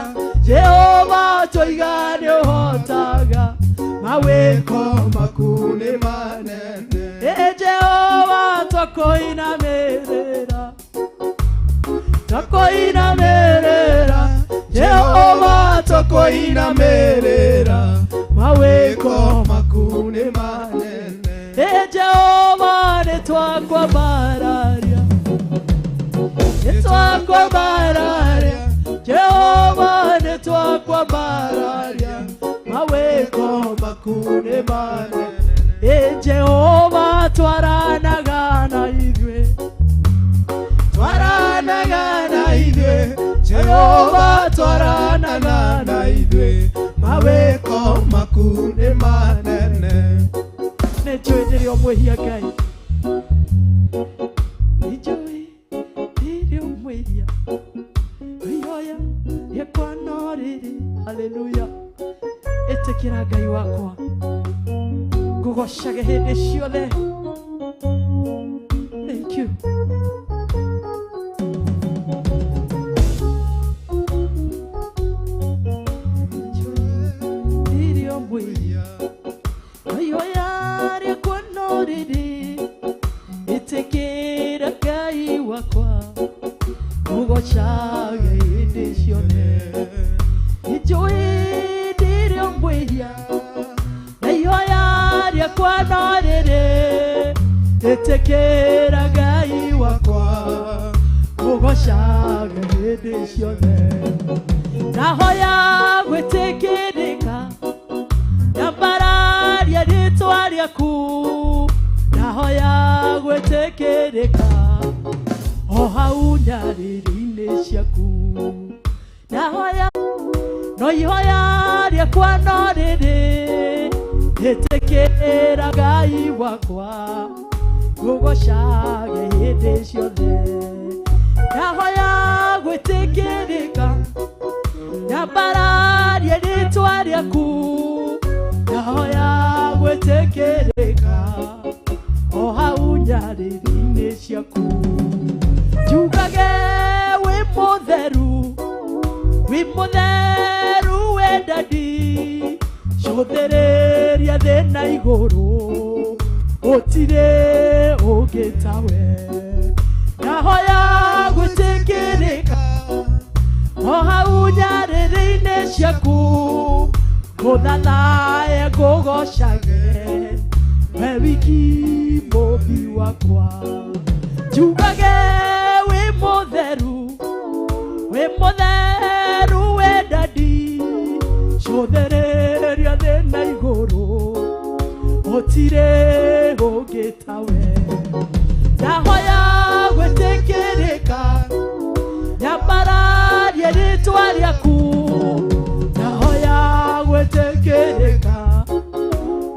Jehova twauga nĩũhotaga, mawĩko maku nĩ manene. Ĩ Jehova twakoinamĩrĩra, twakoinamĩrĩra, Jehova twakoinamĩrĩra, mawĩko maku nĩ manene. Ĩ Jehova nĩtwakwambararia, nĩtwakwambararia, Jehova nĩtwakwambararia, mawĩko maku nĩ manene. Ĩ Jehova twaranaga na ithuĩ, Twaranaga na ithuĩ, Jehova twaranaga na ithuĩ, mawĩko maku nĩ manene. Nĩnjũĩ ndĩrĩ o mwĩhia Ngai, nĩnjũĩ ndĩrĩ o mwĩhia, ihoya rĩakwa no rĩrĩ, haleluya. Ĩtĩkĩra Ngai wakwa, ngũgocage hĩndĩ ciothe. Thank you. Ndĩrĩ o mwĩhia, ihoya rĩakwa no rĩrĩ, ĩtĩkĩra Ngai wakwa, ngũgocage hĩndĩ ciothe. Nĩnjũĩ ndĩrĩ o mwĩhia, na ihoya rĩakwa no rĩrĩ, ĩtĩkĩra Ngai wakwa, ngũgocage hĩndĩ ciothe. Ndahoya gwĩtĩkĩrĩka, nyambararia rĩtwa rĩaku, ndahoya gwĩtĩkĩrĩka, o hau nyarĩrĩ-inĩ ciaku. Ndahoya no ihoya rĩakwa no rĩrĩ, ĩtĩkĩra Ngai wakwa, ngũgocage hĩndĩ ciothe. Ndahoya gwĩtĩkĩrĩka, nyambararia rĩtwa rĩaku, ndahoya gwĩtĩkĩrĩka, o hau nyarĩrĩ-inĩ ciaku. Njugage wĩ mũtheru, wĩ mũtheru wendani, cũthĩrĩria thĩ na igũrũ, gũtirĩ ũngĩ tawe. Ndahoya gwĩtĩkĩrĩka, o hau nyarĩrĩ-inĩ ciaku, ngũthathaye ngũgocage, we wiki mũmbi wakwa. Njugage wĩ mũtheru, wĩ mũtheru wendani, cũthĩrĩria thĩ na igũrũ, gũtirĩ ũngĩ tawe. Ndahoya gwĩtĩkĩrĩka, nyambararia rĩtwa rĩaku, ndahoya gwĩtĩkĩrĩka,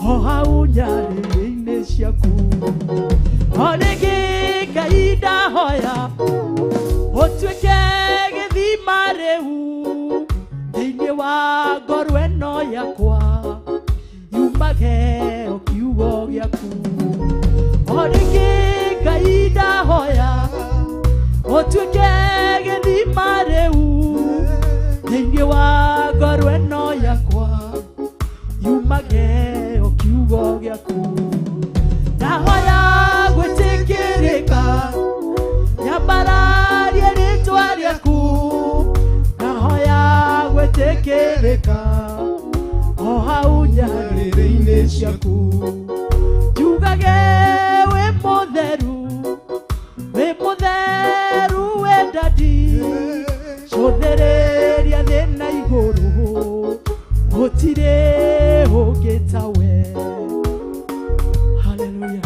o hau nyarĩrĩ-inĩ ciaku. O rĩngĩ Ngai ndahoya, ũtuĩke gĩthima rĩu, thĩinĩ wa ngoro ĩno yakwa, yumage o kiugo gĩaku. O rĩngĩ Ngai ndahoya, ũtuĩke gĩthima rĩu, thĩinĩ Thĩinĩ wa ngoro ĩno yakwa yumage o kiugo gĩaku. Ndahoya gwĩtĩkĩrĩka, nyambararie rĩtwa rĩaku. Ndahoya gwĩtĩkĩrĩka o hau nyarĩrĩ-inĩ ciaku. Njugage wĩ mũtheru, wĩ mũtheru we ndadi, cũthĩrĩria thĩ na igũrũ, gũtirĩ ũngĩ tawe. Haleluya.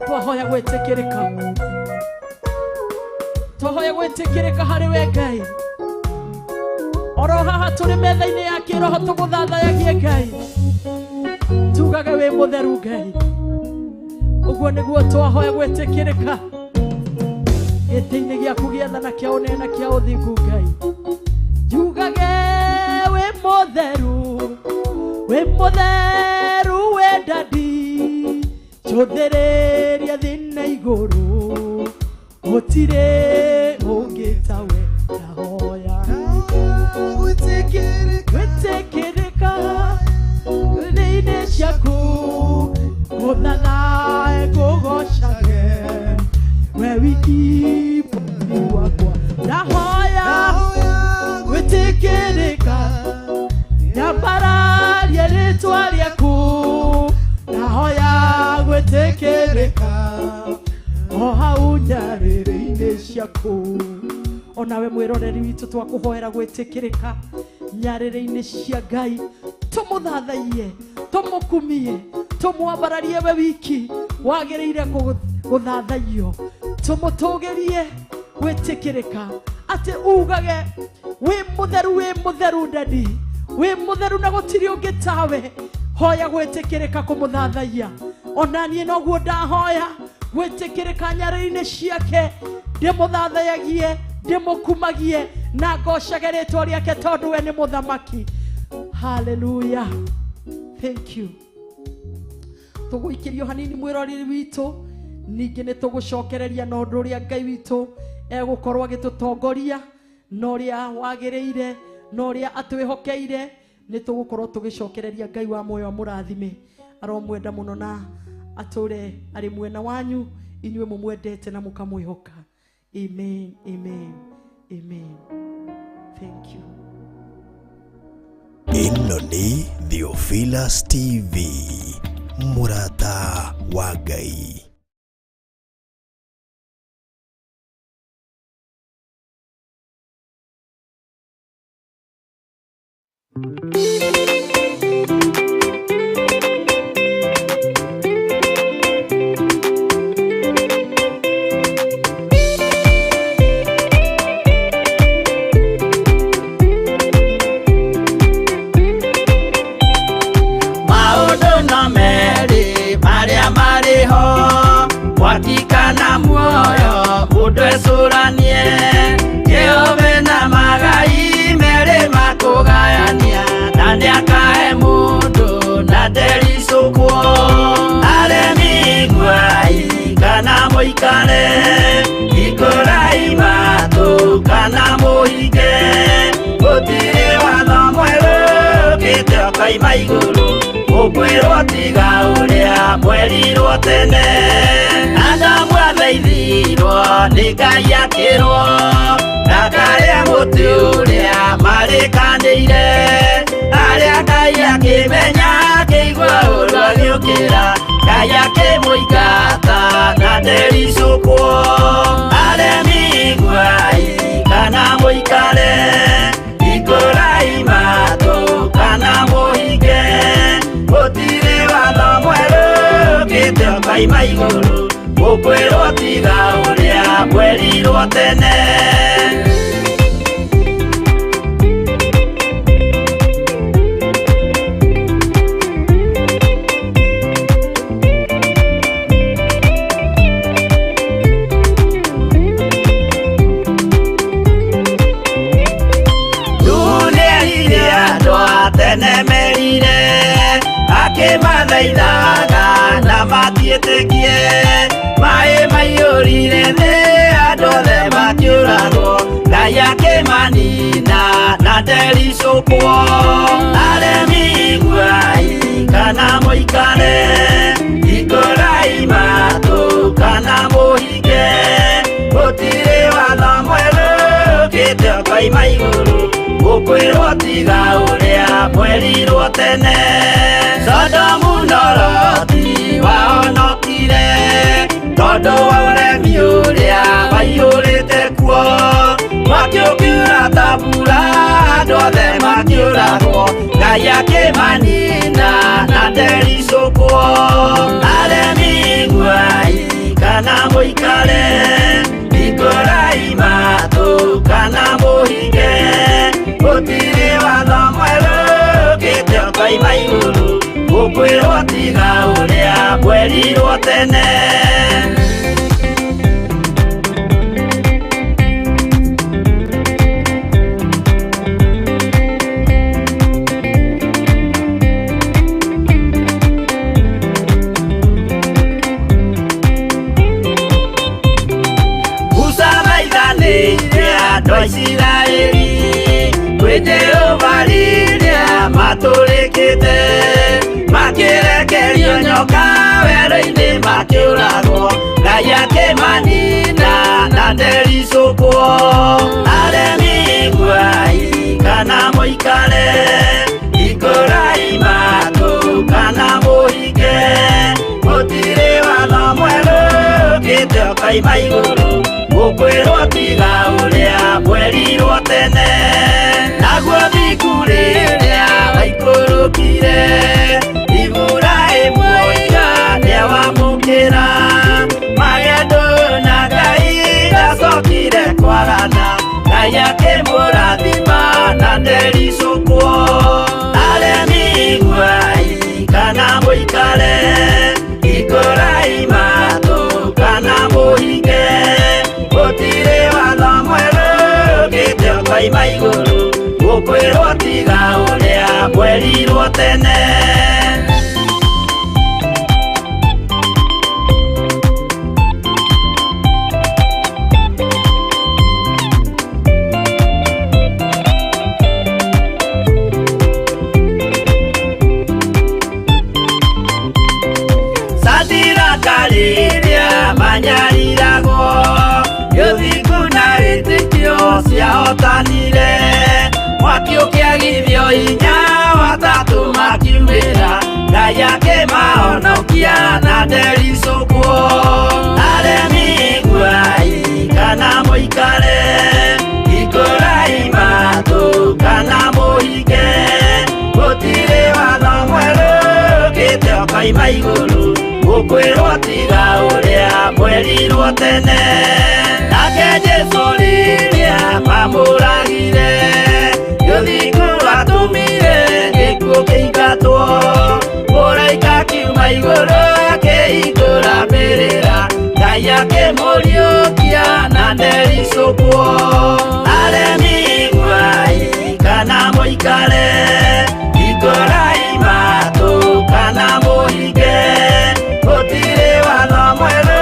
Twahoya gwĩtĩkĩrĩka, twahoya gwĩtĩkĩrĩka harĩ we Ngai. Oro haha tũrĩ metha-inĩ ya kĩroho tũgũthathayagie Ngai, tugage wĩ mũtheru Ngai. Ũguo nĩguo twahoya gwĩtĩkĩrĩka gĩtĩ-inĩ gĩaku gĩa tha na kĩa ũnene na kĩa ũthingu Ngai. Njugage wĩ mũtheru, wĩ mũtheru we ndadi, cũthĩrĩria thĩ na igũrũ, gũtirĩ ũngĩ tawe. Ndahoya gwĩtĩkĩrĩka thĩ-inĩ ciaku, gũthathae ngũgocage we wiki Mwathani wakwa. Ndahoya gwĩtĩkĩrĩka, nyambararie rĩtwa rĩaku. Ndahoya gwĩtĩkĩrĩka o hau nyarĩrĩ-inĩ ciaku. Onawe mwĩroreri witũ twakũhoera gwĩtĩkĩrĩka nyarĩrĩ-inĩ cia Ngai, tũmũthathaiye, tũmũkumie, tũmwambararie we wiki wagĩrĩire gũthathaiyo, tũmũtũgĩrie gwĩtĩkĩrĩka, atĩ ugage wĩ mũtheru, wĩ mũtheru ndadi, wĩ mũtheru na gũtirĩ ũngĩ tawe. Hoya gwĩtĩkĩrĩka kũmũthathaiya. Ona niĩ noguo ndahoya gwĩtĩkĩrĩka nyarĩrĩ-inĩ ciake, ndĩmũthathayagie, ndĩmũkumagie na ngocage rĩtwa rĩake tondũ we nĩ mũthamaki. Haleluya. Thank you. Tũgũikĩrio hanini mwĩroreri witũ, ningĩ nĩ tũgũcokereria na ũndũ ũrĩa Ngai witũ egũkorwo agĩtũtongoria na ũrĩa wagĩrĩire na ũrĩa atwĩhokeire. Nĩ tũgũkorwo tũgĩcokereria Ngai wa muoyo amũrathime, aromwenda mũno na atũre arĩ mwena wanyu inyuĩ mũmwendete na mũkamwĩhoka. Amen, amen, amen. Thank you. Ĩno nĩ Theophilus TV, mũrata wa Ngai. Maũndũ no merĩ marĩa marĩ ho, mwaki kana muoyo mũndũ ecũranie. Jehova na magai merĩ makũgayania, na nĩakahe mũndũ na ndericũkwo. Aremi iguai kana mũikare, hingũrai matũ kana mũhinge. Gũtirĩ watho mwerũ ũkĩte ũkoima igũrũ, mũkwĩrwo tiga ũrĩa mwerirwo tene. Adamu athaithirwo nĩ Ngai akĩrwo, ndakarĩa mũtĩ ũrĩa marĩkanĩire. Arĩa Ngai akĩmenya akĩigua ũũru agĩũkĩra, Ngai akĩmũingata na ndericũkwo. Aremi iguai kana mũikare, hingũrai matũ kana mũhinge. Gũtirĩ watho mwerũ ũkĩte ũkoima igũrũ, mũkwĩrwo tiga ũrĩa mwerirwo tene. Nĩerire andũ a tene merire, akĩmathaithaga na matiĩtĩkie. Maĩ maiyũrire thĩ, andũ othe makĩũragwo, Ngai Ngai akĩmanina na ndericũkwo. Aremi iguai kana mũikare, hingũrai matũ kana mũhinge, gũtirĩ watho mwerũ ũkĩte ũkoima igũrũ, gũkwĩrwo tiga ũrĩa mwerirwo tene. Sodomu na Loti wahonokire tondũ wa ũremi ũrĩa waiyũrĩte kuo. Mwaki ũkiura ta mbura, andũ othe makĩũragwo, Ngai akĩmanina na ndericũkwo. Aremi iguai kana mũikare, hingũrai matũ kana mũhinge, gũtirĩ watho mwerũ ũkĩte ũkoima igũrũ, gũkwĩrwo tiga ũrĩa mwerirwo tene. Musa maithanĩire andũ a Isiraeli kwĩ Jehova rĩrĩa matũrĩkĩte, makĩrekerio nyoka werũ-inĩ makĩũragwo, Ngai akĩmanina na ndericũkwo. Aremi iguai kana mũikare, hingũrai matũ kana mũhinge, gũtirĩ watho mwerũ ũkĩte ũkoima igũrũ, gũkwĩrwo tiga ũrĩa mwerirwo tene. Naguo thingu rĩrĩa waikũrũkire, Iburahĩmu oiga nĩawamũkĩra, magendo na Ngai ndacokire kwagana, Ngai akĩmũrathima na ndericũkwo. Aremi iguai kana mũikare, hingũrai matũ kana mũhinge, gũtirĩ watho mwerũ ũkĩte ũkoima igũrũ, gũkwĩrwo tiga ũrĩa mwerirwo tene. Sadiraka rĩrĩa manyariragwo, gĩthingu na wĩtĩkio ciahotanire, mwaki ũkĩagithio hinya watatũ makiumĩra, Ngai akĩmahonokia na ndericũkwo. Aremi iguai kana mũikare, hingũrai matũ kana mũhinge, gũtirĩ watho mwerũ ũkĩte ũkoima igũrũ, gũkwĩrwo tiga ũrĩa mwerirwo tene. Nake Jesũ rĩrĩa mamũragire, gĩthingu watũmire gĩkuũ kĩingatwo, mũraika akiuma igũrũ akĩhingũra mbĩrĩra, Ngai akĩmũriũkia na ndericũkwo. Aremi iguai kana mũikare, hingũrai matũ kana mũhinge, gũtirĩ watho mwerũ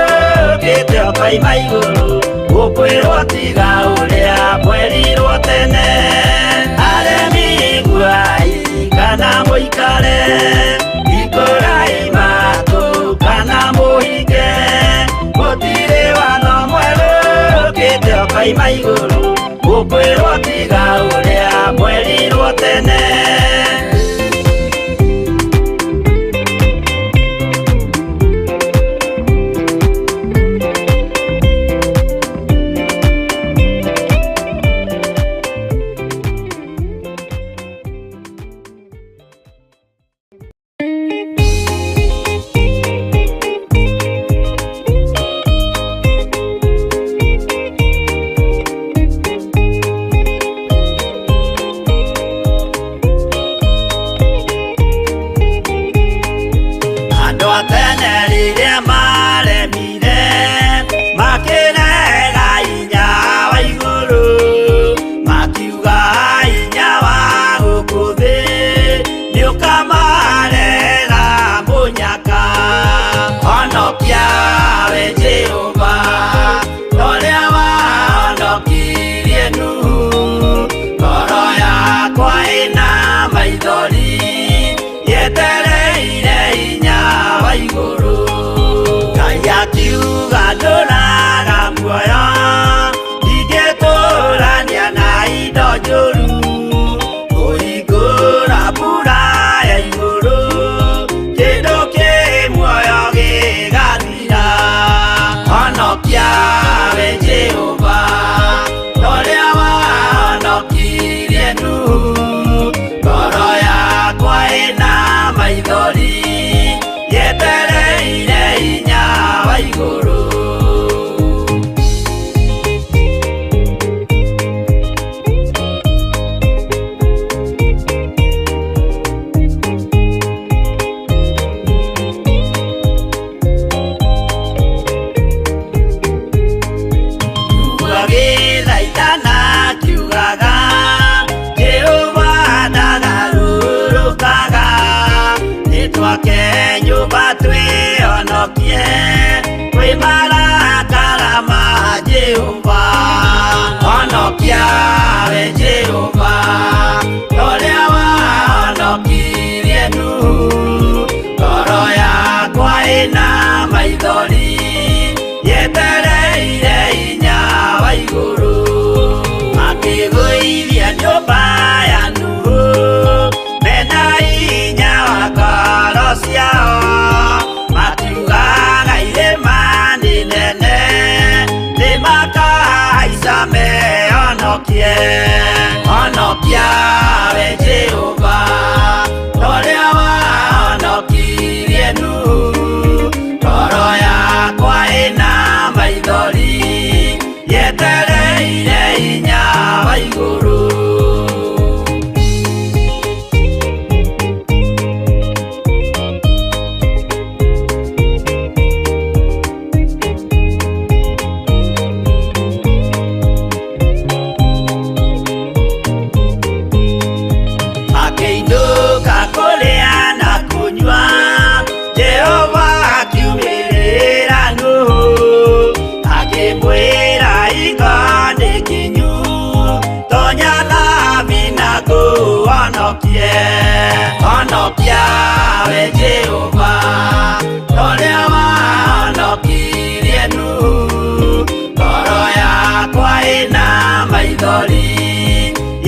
ũkĩte ũkoima igũrũ, gũkwĩrwo tiga ũrĩa mwerirwo tene. Aremi iguai kana mũikare, hingũrai matũ kana mũhinge, gũtirĩ watho mwerũ ũkĩte ũkoima igũrũ, gũkwĩrwo tiga ũrĩa mwerirwo tene. Honokia we Jehova, ũrĩa wahonokirie Nuhu. Ngoro yakwa ĩna maithori, yetereire hinya wa igũrũ. Makĩgũithia nyũmba ya Nuhu, mena hinya wa ngoro ciao. Matiugaga irĩma nĩ nene, nĩmakahaica mehonokie. Honokia we Jehova, ũrĩa wahonokirie Nuhu. Ngoro yakwa ĩna maithori, yetereire hinya wa igũrũ. Makĩinũka kũrĩa na kũnyua, Jehova akiumĩrĩra Nuhu, akĩmwĩra hingo nĩ kinyu, tonya thabina ngũhonokie. Honokia we Jehova, ũrĩa wahonokirie Nuhu. Ngoro yakwa ĩna maithori,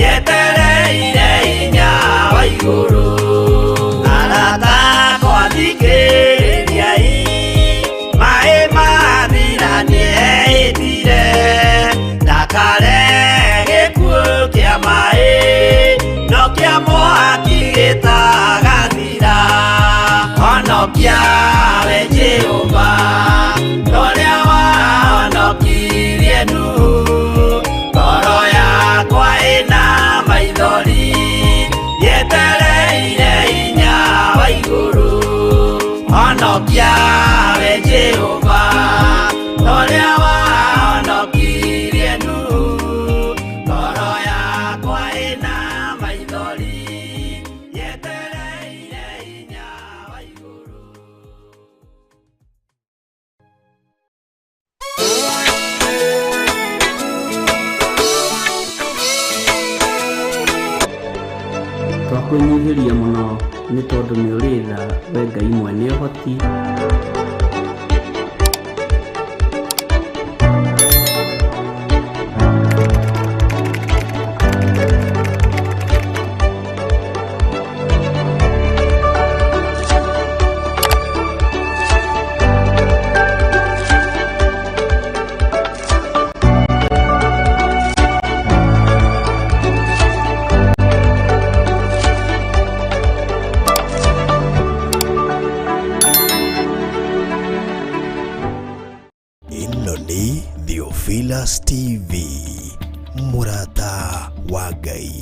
yetereire hinya wa igũrũ. Arata akwa thikĩrĩriai, maĩ mathira nĩehĩtire, ndakare gĩkuũ kĩa maĩ, no kĩa mwaki gĩtagathira. Honokia we Jehova, ũrĩa wahonokirie Nuhu. Ngoro yakwa ĩna maithori, yetereire hinya wa igũrũ. Honokia we Jehova, ũrĩa wahonokirie Nuhu. Ngoro yakwa ĩna maithori, yetereire hinya wa igũrũ. Twakwĩnyihĩria mũno nĩ tondũ nĩ ũrĩ tha we Ngai mwene ũhoti. Ĩno nĩ Theophilus TV, mũrata wa Ngai.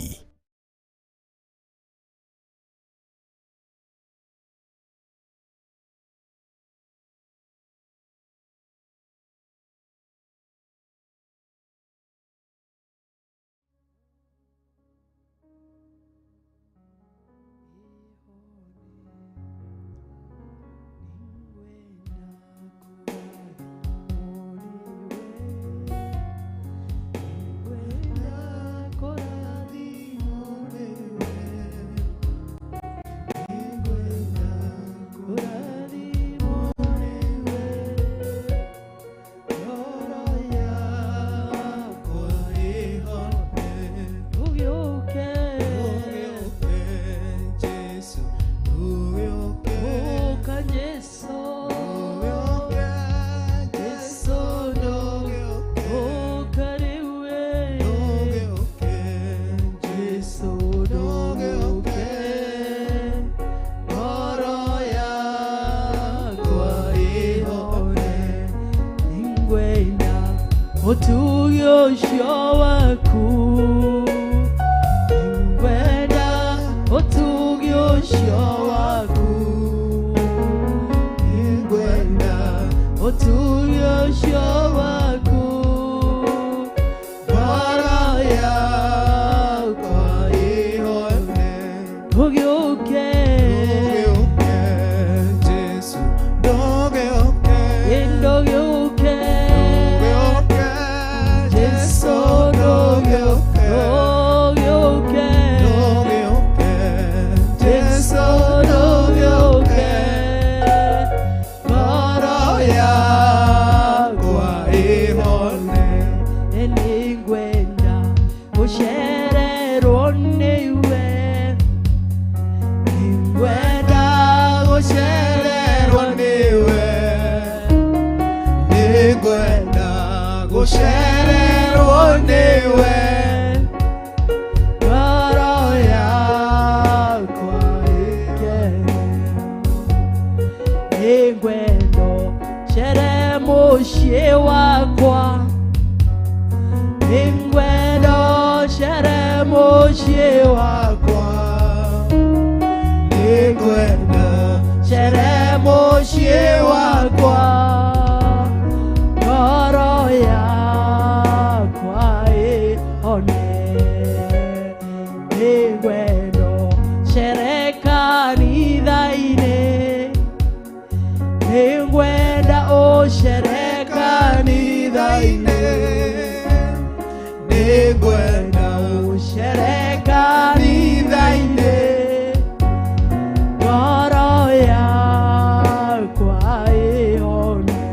Ũtugi ũcio waku, nĩngwenda ũtugi ũcio waku, nĩngwenda ũtugi ũcio waku. Ngoro yakwa ĩhone, ũgĩũke, ndũgĩũke, Jesu ndũgĩũke. gũcererwo nĩwe nĩngwenda gũcererwo nĩwe nĩngwenda gũcererwo nĩwe ngoro yakwa ĩkene nĩngwenda ũcere mũciĩ wakwa nĩngwenda ũcere mũciĩ wakwa nĩngwenda cere mũciĩ wakwa ngoro yakwa ĩhone nĩngwenda cere kanitha-inĩ nĩngwenda ũcere kanitha-inĩ nĩngwenda ũcere kanitha-inĩ ngoro yakwa ĩhone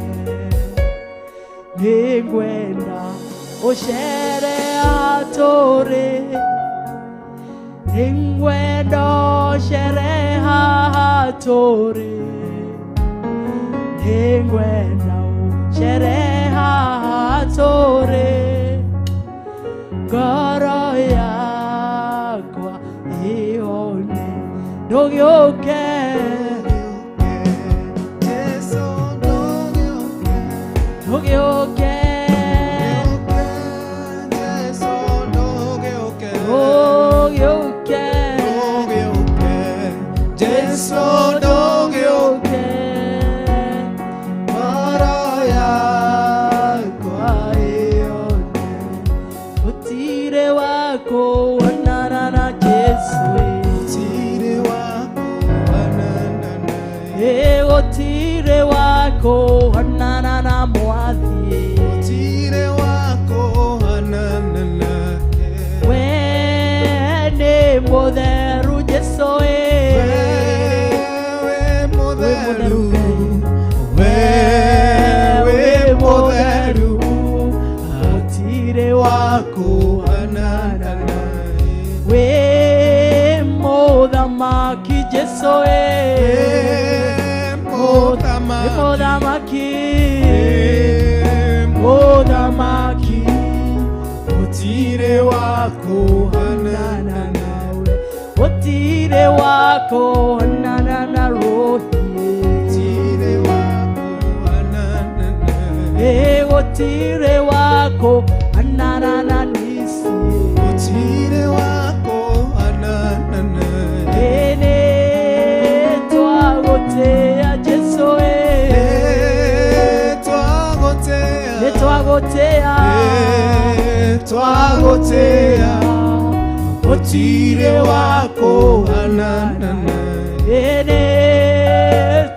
nĩngwenda ũcere hatũrĩ nĩngwenda ũcere haha tũrĩ nĩngwenda ũcere haha tũrĩ ngoro yakwa ĩhone ndũgĩũke Jesu ndũgĩũke ndũgĩũke Jesu ndũgĩũke ndũgĩũke ndũgĩũke Jesu ndũgĩũke ngoro yakwa ĩhone gũtirĩ wa kũonana na Jesu Gũtirĩ wa kũhanana naye ĩ gũtirĩ wa kũonana na Mwathi Gũtirĩ wa kũhanana nake we nĩ mũtheru Jesu ĩ Wewe mũtheru Wewe mũtheru gũtirĩ wa kũhanana naye wĩ mũthamaki Jesu ĩ Mũthamaki mũthamaki mũthamaki Gũtirĩ wa kũhanana nawe gũtirĩ wa kũonana na rohi Gũtirĩ wa kũhanana nawe ĩ gũtirĩ wa kũonana na nisi Gũtirĩ wa kũhanana nawe ĩ nĩ twagũtĩĩa Jesu ĩ Twagũtĩĩa nĩ twagũtĩĩa Twagũtĩĩa Gũtirĩ wa kũhanana nawe ĩ nĩ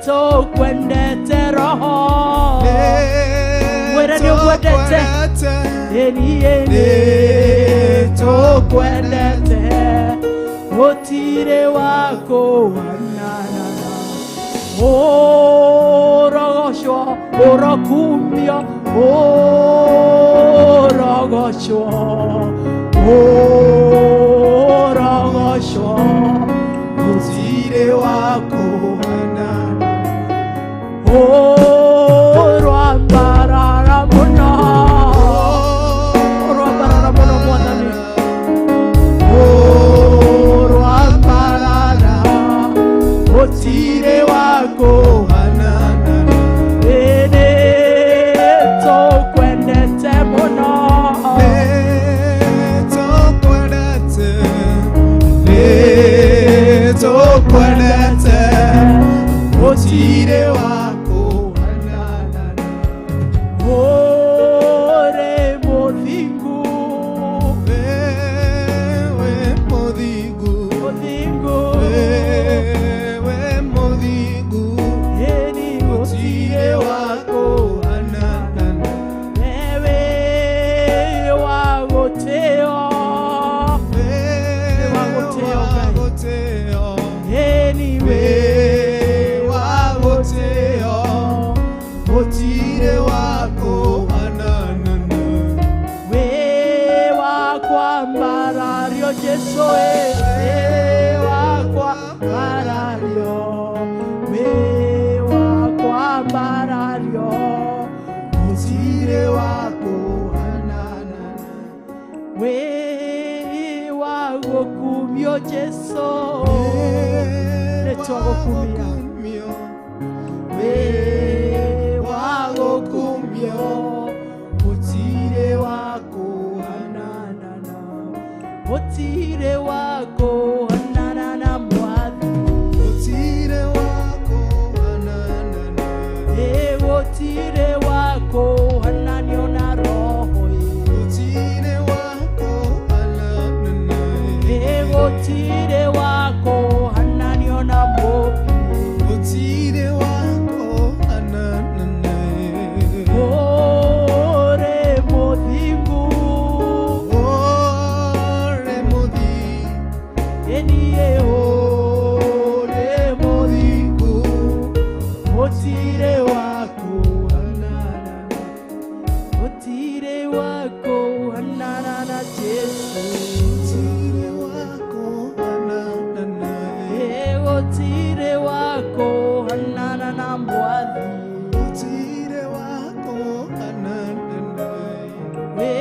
tũkwendete roho Mwĩre nĩ ũngwendete. Ĩni ĩni tũkwendete gũtirĩ wa kũhanana ũrogocwo ũrokumio ũrogocwo ũrogocwo Gũtirĩ wa kũhanana ũrwambarara mũno ũrwambarara mũno mwathani ũrwambarara gũtirĩ wa Kũhanana ĩnĩ tũkwendete mũno Nĩtũkwendete Nĩtũkwendete Gũtirĩ wa kũhanana ũrĩ mũthingu Wewe mũthingu mũthingu Wewe mũthingu ĩni Gũtirĩ wa kũhanana wewe wa gũtĩo Wewe wa gũtĩo wa Ngai. gũtĩo ĩni Wewe wa gũtĩo kwambarario Jesu wa kwambarario we wa kwambarario Gũtirĩ wa kũhanana we wa gũkumio Jesu nĩtwagũkumia we wa gũkumio gũtirĩ wa kũhanana gũtirĩ wa kũhanana na Mwathi Gũtirĩ wa kũhanana ĩ gũtirĩ wa kũhananio na Roho ĩ Gũtirĩ wa kũhanana ĩ gũtirĩ wa kũhananio na Mũũmbi Gũtirĩ wa kũhanana Ore mũthingu Ore mũthingu eniĩ ore mũthingu gũtirĩ wa kũhanana gũtirĩ wa kũhanana na Jesu Gũtirĩ wa kũhanana ĩ gũtirĩ wa kũhanana na Mwathi Gũtirĩ wa kũhanana we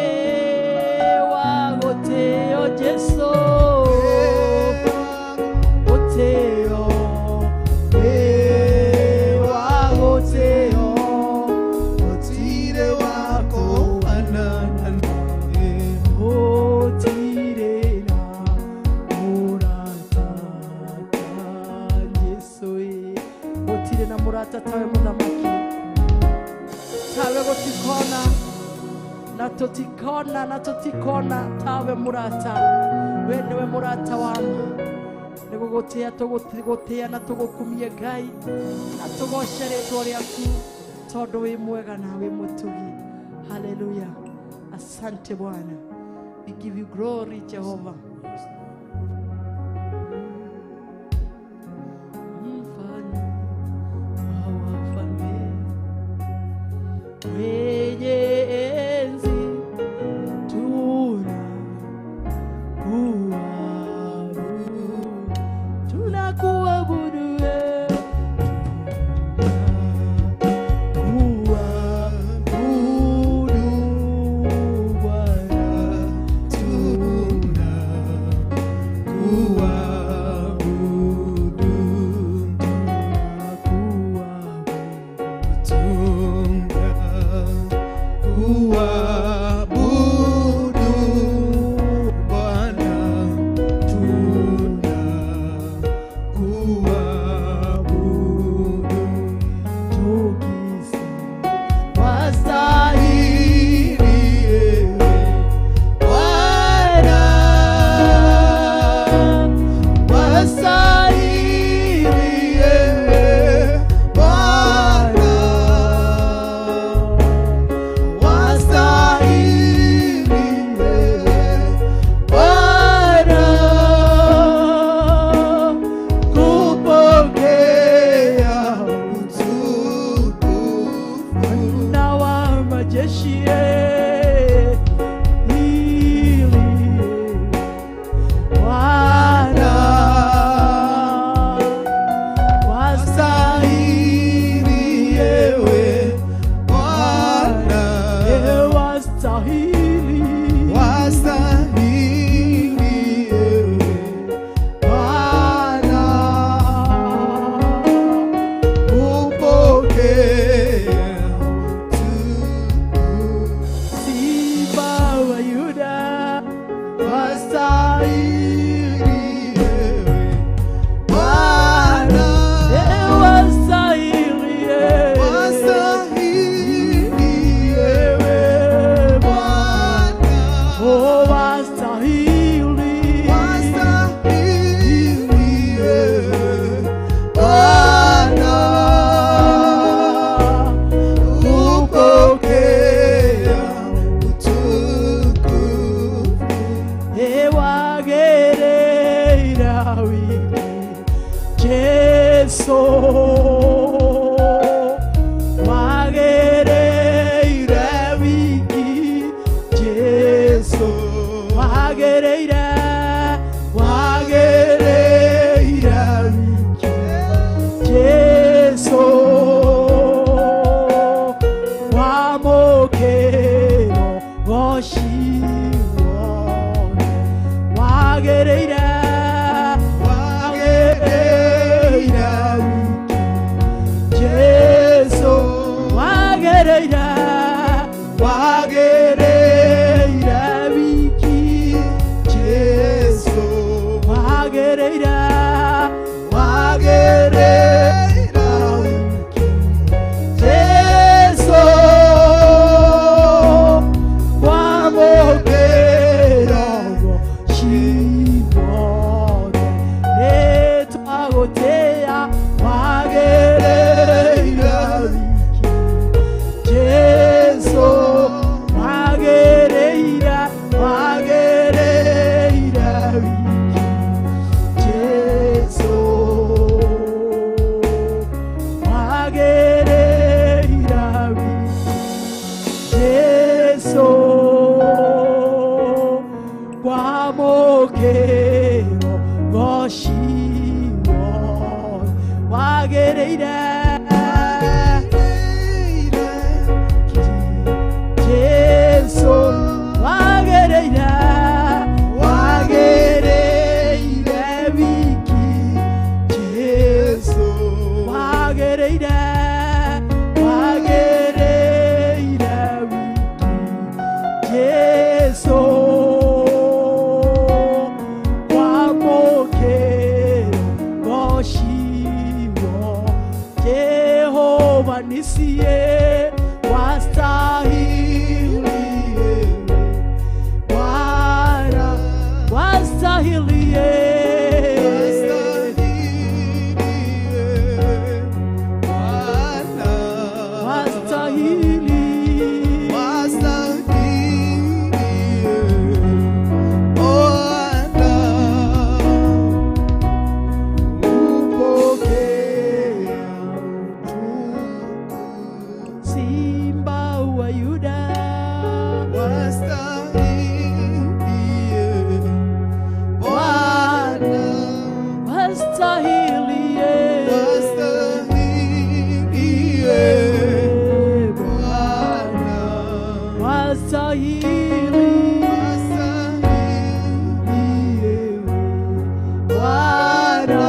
wa gũtĩo Jesu gũtĩo we wa gũtĩo Gũtirĩ wa kũhanana gũtirĩ na mũrata ta Jesu ĩ gũtirĩ na mũrata tawe mũthamaki tawe gũtikona na tũtikona na tũtikona tawe mũrata we nĩwe mũrata wa ma nĩ gũgũtĩa tũgũtĩa na tũgũkumie Ngai na tũgoce rĩtwa rĩaku tondũ wĩ mwega na wĩ mũtugi. Haleluya, asante Bwana, we give you glory Jehovah. Mfalme wa wafalme mwenye enzi tunakuabudu wewe, tunakuabudu Bwana. Tunakuabudu Tunakuabudu Bwana tunakuabudu Tukisi Wastahili ewe Bwana, wastahili ewe Bwana, wastahili ewe Bwana, kupokea utukufu na wa majeshi ili Bwana Wastahili ewe Bwana, wastahili wastahili ewe Bwana, kupokea utukufu. Simba wa Yuda Wastahili ewe Bwana, wastahili wastahili ewe Bwana, oh wastahili wastahili ewe Bwana, kupokea utukufu. Ewagereira wiki Jesu wagereira wiki Jesu wagereira Wagĩrĩire, wagĩrĩire wiki Jesu, wagĩrĩire, wagĩrĩire wiki Jesu, wagĩrĩire, wagĩrĩire wiki Jesu, kwamũkĩra ũgoci wothe nĩtwagũtĩĩa, wagĩrĩire wiki Jesu, wagĩrĩire, wagĩrĩire wiki Jesu, wagĩrĩire wiki Jesu, kwamũkĩra ũgoci wothe, wagĩrĩire Jesu, wagĩrĩire, wagĩrĩire wiki Jesu, wagĩrĩire, wagĩrĩire wiki Jesu, kwamũkĩra ũgoci wothe, Jehova nisiye wastahili, Bwana wastahili, wastahili, Simba wa Yuda, wastahili, wastahili, Bwana,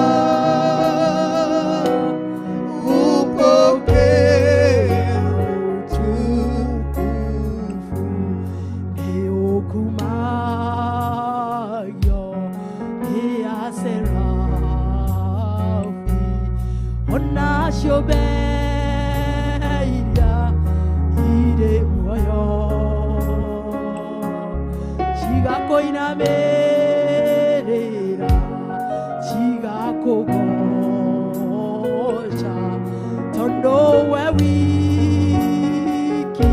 nĩũkumagio nĩ aserafi, ona ciũmbe iria irĩ muoyo cigakũinamĩrĩra, cigakũgooca, tondũ we wiki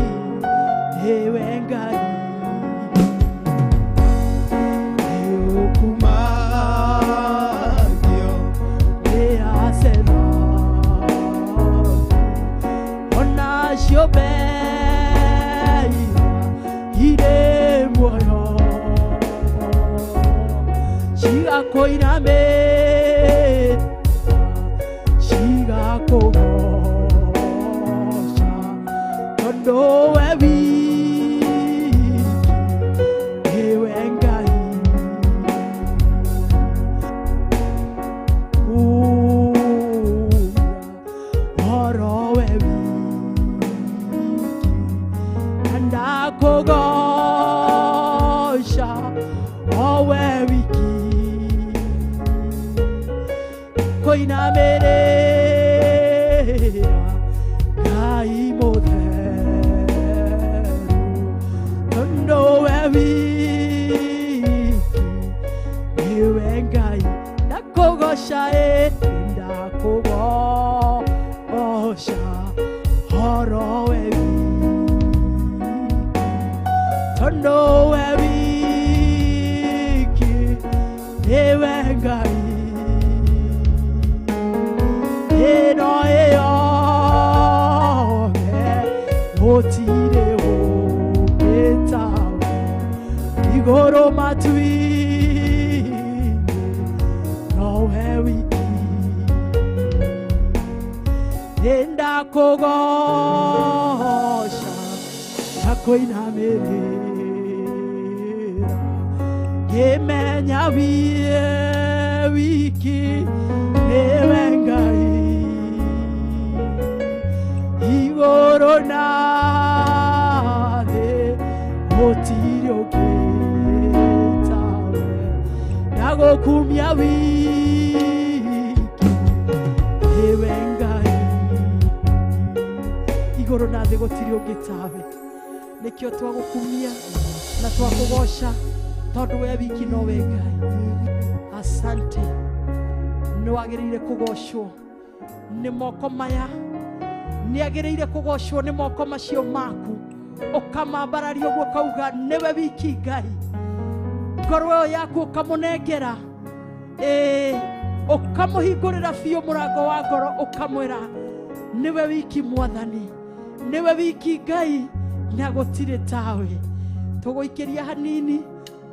nĩwe Ngai. Nĩũkumagio nĩ aserafi, ona ciũmbe iria irĩ muoyo cigakũinamĩrĩra, cigakũgooca, tondũ we wiki nĩwe Ngai. Oro we wiki na ndakũgooca, o we wiki kũinamĩrĩra Ngai mũtheru, tondũ we wiki nĩwe Ngai. Ndakũgooca ĩ, ndakũgooca, oro we wiki, tondũ we wiki nĩwe Ngai. Ĩno ĩyothe gũtirĩ ũngĩtawe, igũrũ matu-inĩ nowe wiki. Nĩndakũgooca ndakũinamĩrĩra, ngĩmenya Ndamenya wie wiki nĩwe Ngai igũrũ na thĩ gũtirĩ ũngĩ tawe ndagũkumia wiki nĩwe Ngai igũrũ na thĩ gũtirĩ ũngĩ tawe nĩkĩo twagũkumia na twakũgoca tondũ we wiki nowe Ngai. Asante, nĩ wagĩrĩire kũgocwo nĩ moko maya, nĩ agĩrĩire kũgocwo nĩ moko macio maku, ũkamambararia ũguo ũkauga nĩwe wiki Ngai. Ngoro ĩyo yaku ũkamũnengera, ĩĩ, ũkamũhingũrĩra biũ mũrango wa ngoro, ũkamwĩra nĩwe wiki Mwathani, nĩwe wiki Ngai na gũtirĩ tawe. Tũgũikĩria hanini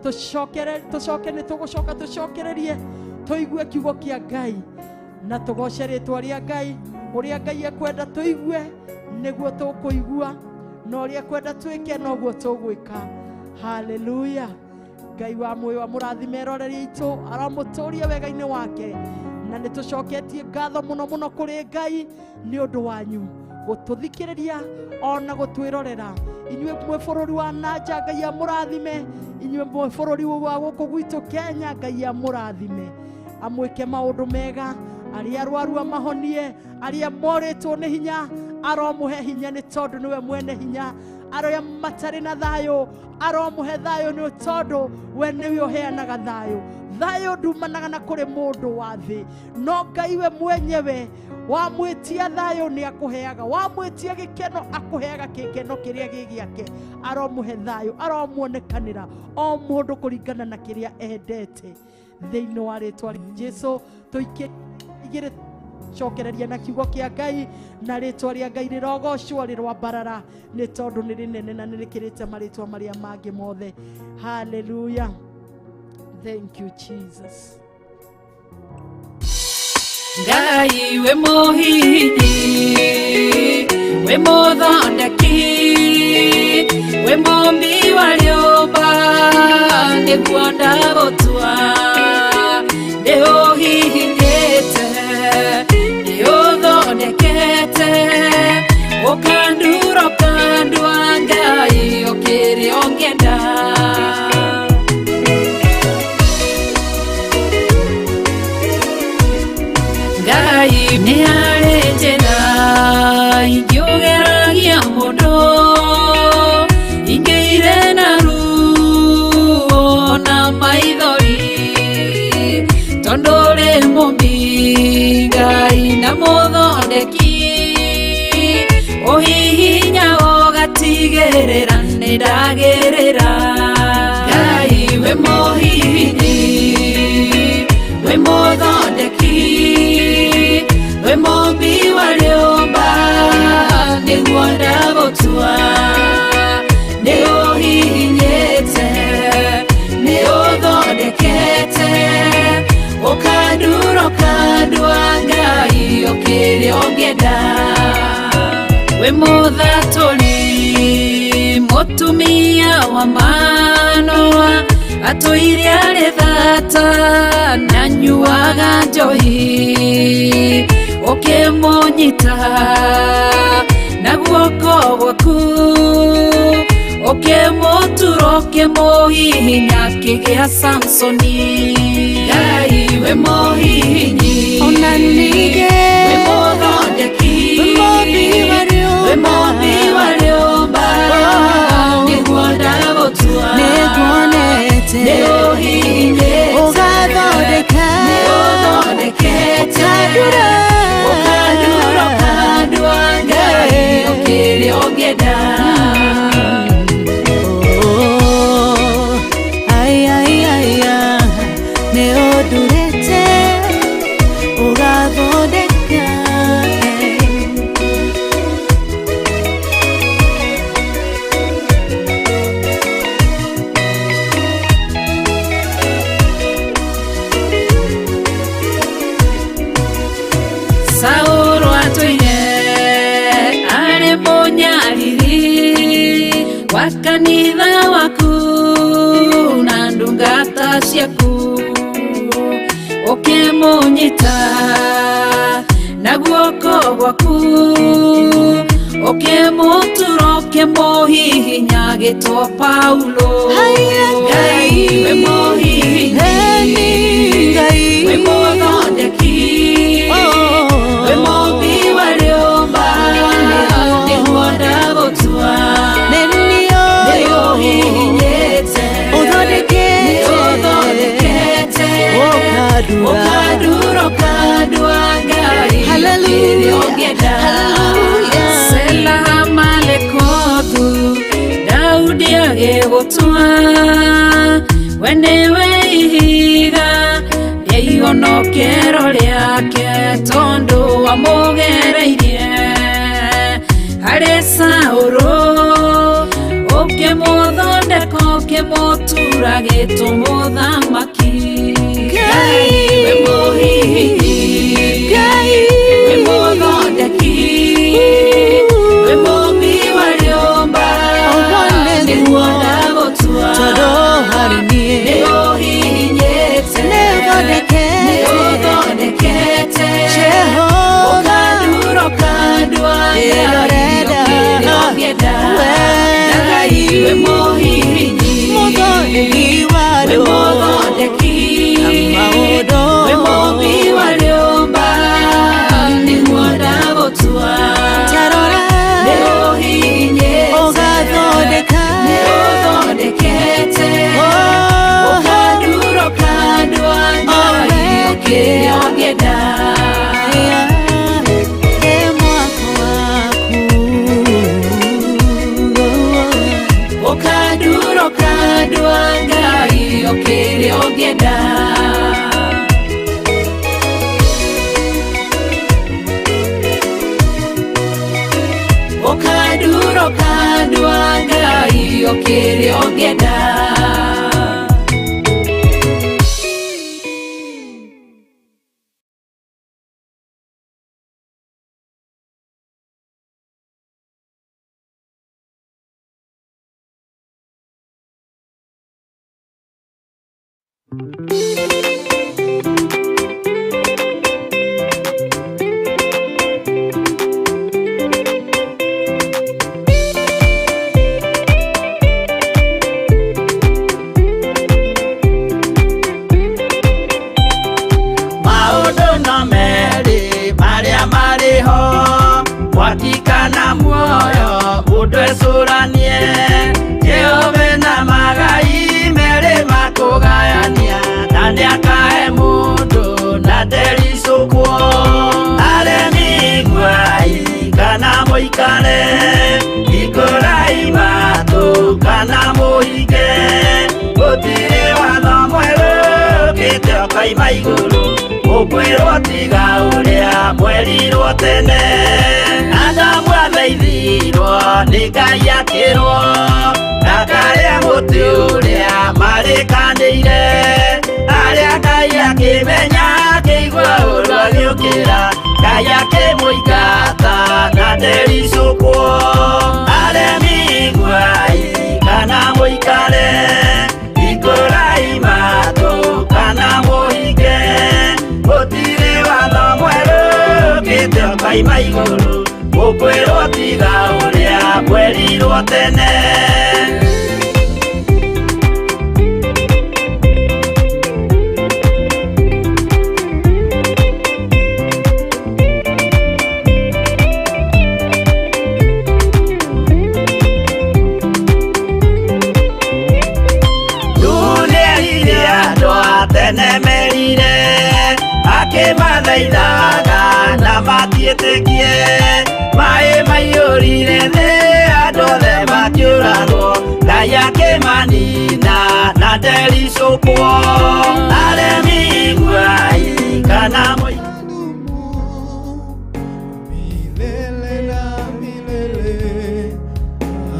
tũcokere, tũcoke nĩ tũgũcoka tũcokererie tũigue kiugo kĩa Ngai na tũgoce rĩtwa rĩa Ngai. Ũrĩa Ngai ekwenda tũigue nĩguo tũkũigua, na ũrĩa ekwenda twĩke noguo tũgwĩka. Haleluya. Ngai wa muoyo amũrathime eroreri aitũ, aramũtũria wega-inĩ wake, na nĩ tũcoketie ngatho mũno mũno kũrĩ Ngai nĩ ũndũ wanyu gũtũthikĩrĩria ona gũtwĩrorera. Inyuĩ mwĩ bũrũri wa nanja, Ngai amũrathime. Inyuĩ mwĩ bũrũri wa gũkũ gwitũ Kenya, Ngai amũrathime, amwĩke maũndũ mega. Arĩa arwaru amahonie, arĩa morĩtwo nĩ hinya aromũhe hinya nĩ tondũ nĩwe mwene hinya. Arĩa matarĩ na thayũ aromũhe thayũ nĩ tondũ we nĩwe ũheanaga thayũ. Thayũ ndumanaga na kũrĩ mũndũ wa thĩ, no Ngai we mwenyewe wamwĩtia thayũ nĩ akũheaga, wamwĩtia gĩkeno akũheaga gĩkeno kĩrĩa gĩ gĩake. Aromũhe thayũ, aromuonekanĩra o mũndũ kũringana na kĩrĩa endete. Thĩinĩ wa rĩtwa rĩa Jesũ tũikie igĩrĩ cokereria na kiugo kĩa Ngai, na rĩtwa rĩa Ngai rĩrogocwo rĩrwambarara nĩ tondũ nĩ rĩnene na nĩ rĩkĩrĩte marĩtwa marĩa mangĩ mothe. Haleluya. Thank you Jesus. Ngai we mũhihinyi, we mũthondeki, we mũmbi wa rĩũmba, nĩguo ndagũtua. Nĩ ũhihinyĩte, nĩ ũthondekete, ũkandura ũkandua, Ngai ũkĩrĩ ũngĩenda. Ngai nĩ harĩ njĩra ingĩũgeragia mũndũ, ingĩire na ruo na maithori, tondũ ũrĩ mũmbi Ngai na mũthondeki, ũhihinya ũgatigĩrĩra nĩ ndagĩrĩra. Ngai we mũhihinyi, we mũthondeki, we mũmbi wa rĩũmba, nĩguo ndagũtua. Nĩ ũhihinyĩte, nĩ ũthondekete, ũkandura ũkandua, Ngai ũkĩrĩ ũngĩenda. We mũthatũri, mũtumia wa Manoa, atũire arĩ thata na anyuaga njohi, ũkĩmũnyita na guoko gwaku, ũkĩmũtura ũkĩmũhihinya akĩgĩa Samsoni. Ngai we mũhihinyi, Ona ningĩ we mũthondeki, we mũmbi wa rĩũmba, we mũmbi wa rĩũmba, nĩguo ndagũtua. Nĩnguonete Nĩ ũhihinyĩte, ũgathondeka, nĩ ũthondekete, ũkandura, ũkandura ũkandua, Ngai ũkĩrĩ ũngĩenda. Oh, ai, ai, ai, ah, nĩ ũndurĩte ũgathondeka. Saũlũ atũire arĩ mũnyariri wa kanitha waku na ndungata ciaku. Ũkĩmũnyita na guoko gwaku, ũkĩmũtura ũkĩmũhihinya agĩtwo Paulo. Ngai wĩ mũhihinyi, wĩ mũthondeki, wĩ mũmbi wa rĩũmba, nĩguo ndagũtua. Nĩ ũhihinyĩte, nĩ ũthondekete, ũkandura ũkandua Ngai kĩrĩa ũngĩenda. Sela Malekothu, Daudi agĩgũtua, we nĩwe ihiga rĩa ihonokero rĩake, tondũ wamũgereirie harĩ Saũlũ, ũkĩmũthondeka ũkĩmũtura gĩtũ mũthamaki. Ngai wĩ mũhihinyi, wĩ mũthondeki, wĩ mũmbi wa rĩũmba, nĩguo ndagũtua. Nĩ ũhihinyĩte, nĩ ũthondekete, ũkandura ũkandua Ngai kĩrĩa ũngĩenda. Ngai wĩ mũhihinyi, wĩ mũthondeki, wĩ mũmbi wa rĩũmba, nĩguo ndagũtua. Nĩ ũhihinyĩte, nĩ ũthondekete, ũkandura ũkandua Ngai kĩrĩa ũngĩenda. Ũkandura ũkandua Ngai kĩrĩa ũngĩenda. Ũkandura ũkandua Ngai kĩrĩa ũngĩenda. Maũndũ no merĩ marĩa marĩ ho, mwaki kana muoyo, mũndũ ecũranie. Jehova na magai merĩ makũgayania, na nĩakahe mũndũ na ndericũkwo. Aremi iguai kana mũikare, hingũrai matũ kana mũhinge. Gũtirĩ watho mwerũ ũkĩte ũkoima igũrũ, ũkwĩrwo tiga ũrĩa mwerirwo tene. Adamu athaithirwo nĩ Ngai akĩrwo, ndakarĩa mũtĩ ũrĩa marĩkanĩire. Arĩa Ngai akĩmenya akĩigua ũũru agĩũkĩra, Ngai akĩmũingata na ndericũkwo. Aremi iguai kana mũikare, hingũrai matũ kana mũhinge. Gũtirĩ watho mwerũ ũkĩte ũkoima igũrũ, ũkwĩrwo tiga ũrĩa mwerirwo tene. Nĩerire andũ a tene merire, akĩmathaithaga na matiĩtĩkie. Maĩ maiyũrire thĩ andũ othe makĩũragwo, Ngai akĩmanina na ndericũkwo. Aremi iguai kana mũi Milele na milele.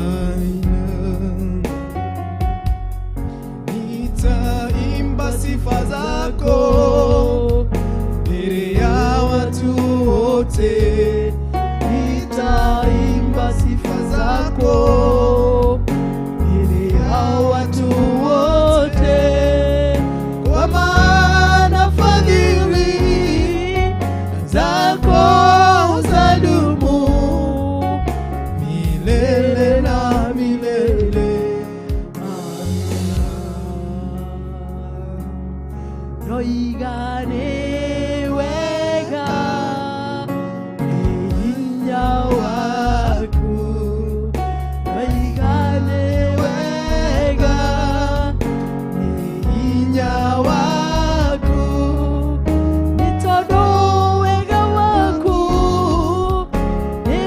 Amina. Nitaimba sifa zako mbele ya watu wote. Nitaimba sifa zako mbele ya watu wote, kwa maana fadhili Ndwoiga nĩ wega nĩ hinya waku. Ndwoiga nĩ wega nĩ hinya waku. Nĩ tondũ wega waku nĩ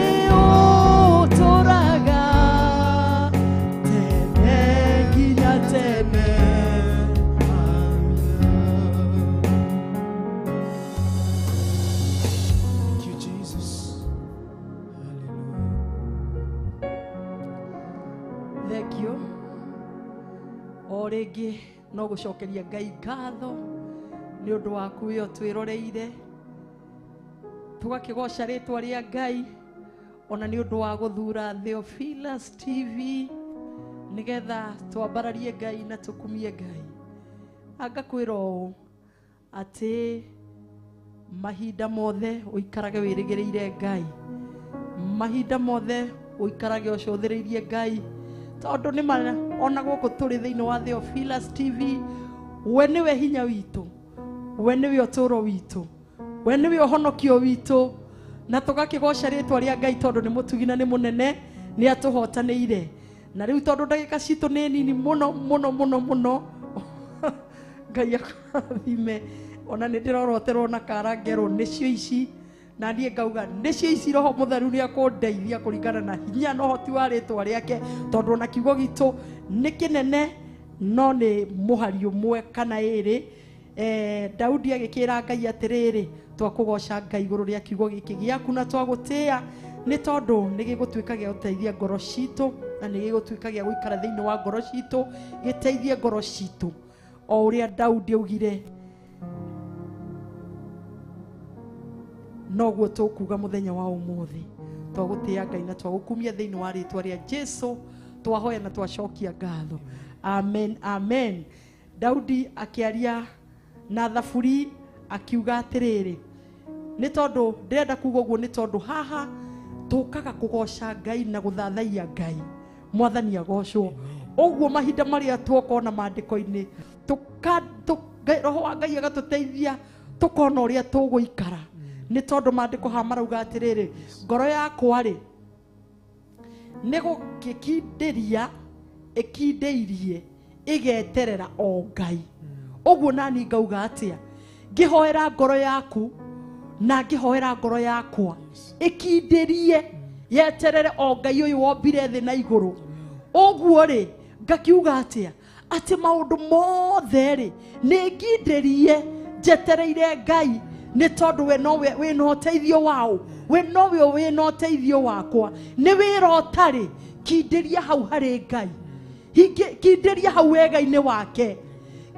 ũtũũraga tene nginya tene. Thank you, Jesus. Hallelujah. Thank you. O rĩngĩ no gũcokeria Ngai ngatho nĩ ũndũ waku wĩ twĩroreire, tũgakĩgoca rĩtwa rĩa Ngai ona nĩ ũndũ wa gũthura Theophilus TV nĩgetha twambararie Ngai na tũkumie Ngai. Angakwĩra ũũ atĩ mahinda mothe ũikarage wĩrĩgĩrĩire Ngai, mahinda mothe ũikarage ũcũthĩrĩirie Ngai, tondũ nĩ ma ona gũkũ tũrĩ thĩinĩ wa Theophilus TV, we nĩwe hinya witũ, we nĩwe ũtũũro witũ, we nĩwe ũhonokio witũ, na tũgakĩgoca rĩtwa rĩa Ngai tondũ nĩ mũtugi na nĩ mũnene, nĩ atũhotanĩire. Na rĩu tondũ ndagĩka citũ nĩ nini mũno mũno mũno mũno, Ngai akũrathime. Ona nĩ ndĩroroterwo na kara ngerwo nĩcio ici, na niĩ ngauga nĩcio ici. Roho Mũtheru nĩ akũndeithia kũringana na hinya na ũhoti wa rĩtwa rĩake, tondũ ona kiugo gitũ nĩ kĩnene no nĩ mũhari ũmwe kana ĩrĩ. Daudi agĩkĩra Ngai atĩrĩrĩ, twakũgoca Ngai igũrũ rĩa kiugo gĩkĩ gĩaku na twagũtĩĩa nĩ tondũ nĩ gĩgũtuĩka gĩa gũteithia ngoro citũ, na nĩ gĩgũtuĩka gĩa gũikara thĩinĩ wa ngoro citũ, gĩteithie ngoro citũ o ũrĩa Daudi augire noguo tũkuga mũthenya wa ũmũthĩ. Twagũtĩĩa Ngai na twagũkumia thĩinĩ wa rĩtwa rĩa Jesu, twahoya na twacokia ngatho. Amen, amen. Daudi akĩaria na thaburi akiuga atĩrĩrĩ, nĩ tondũ ndĩrenda kuga ũguo nĩ tondũ haha tũkaga kũgoca Ngai na gũthathaiya Ngai, mwathani agocwo. Ũguo mahinda marĩa tuokona maandĩko-inĩ, Roho wa Ngai agatũteithia tũkona ũrĩa tũgũikara, nĩ tondũ maandĩko haha marauga atĩrĩrĩ, ngoro yakwa rĩ nĩ gũgĩkindĩria ĩkindĩirie ĩgeterera o Ngai. Ũguo nani ngauga atĩa, ngĩhoera ngoro yaku na ngĩhoera ngoro yakwa ĩkindĩrie yeterere o Ngai ũyũ wombire thĩ na igũrũ. Ũguo rĩ ngakiuga atĩa, atĩ maũndũ mothe rĩ nĩ ngindĩrie njetereire Ngai, nĩ tondũ we nowe wĩna ũteithio wao, we nowe wĩna ũteithio wakwa. Nĩ wĩra ũtarĩ, kindĩria hau harĩ Ngai, kindĩria hau wega-inĩ wake,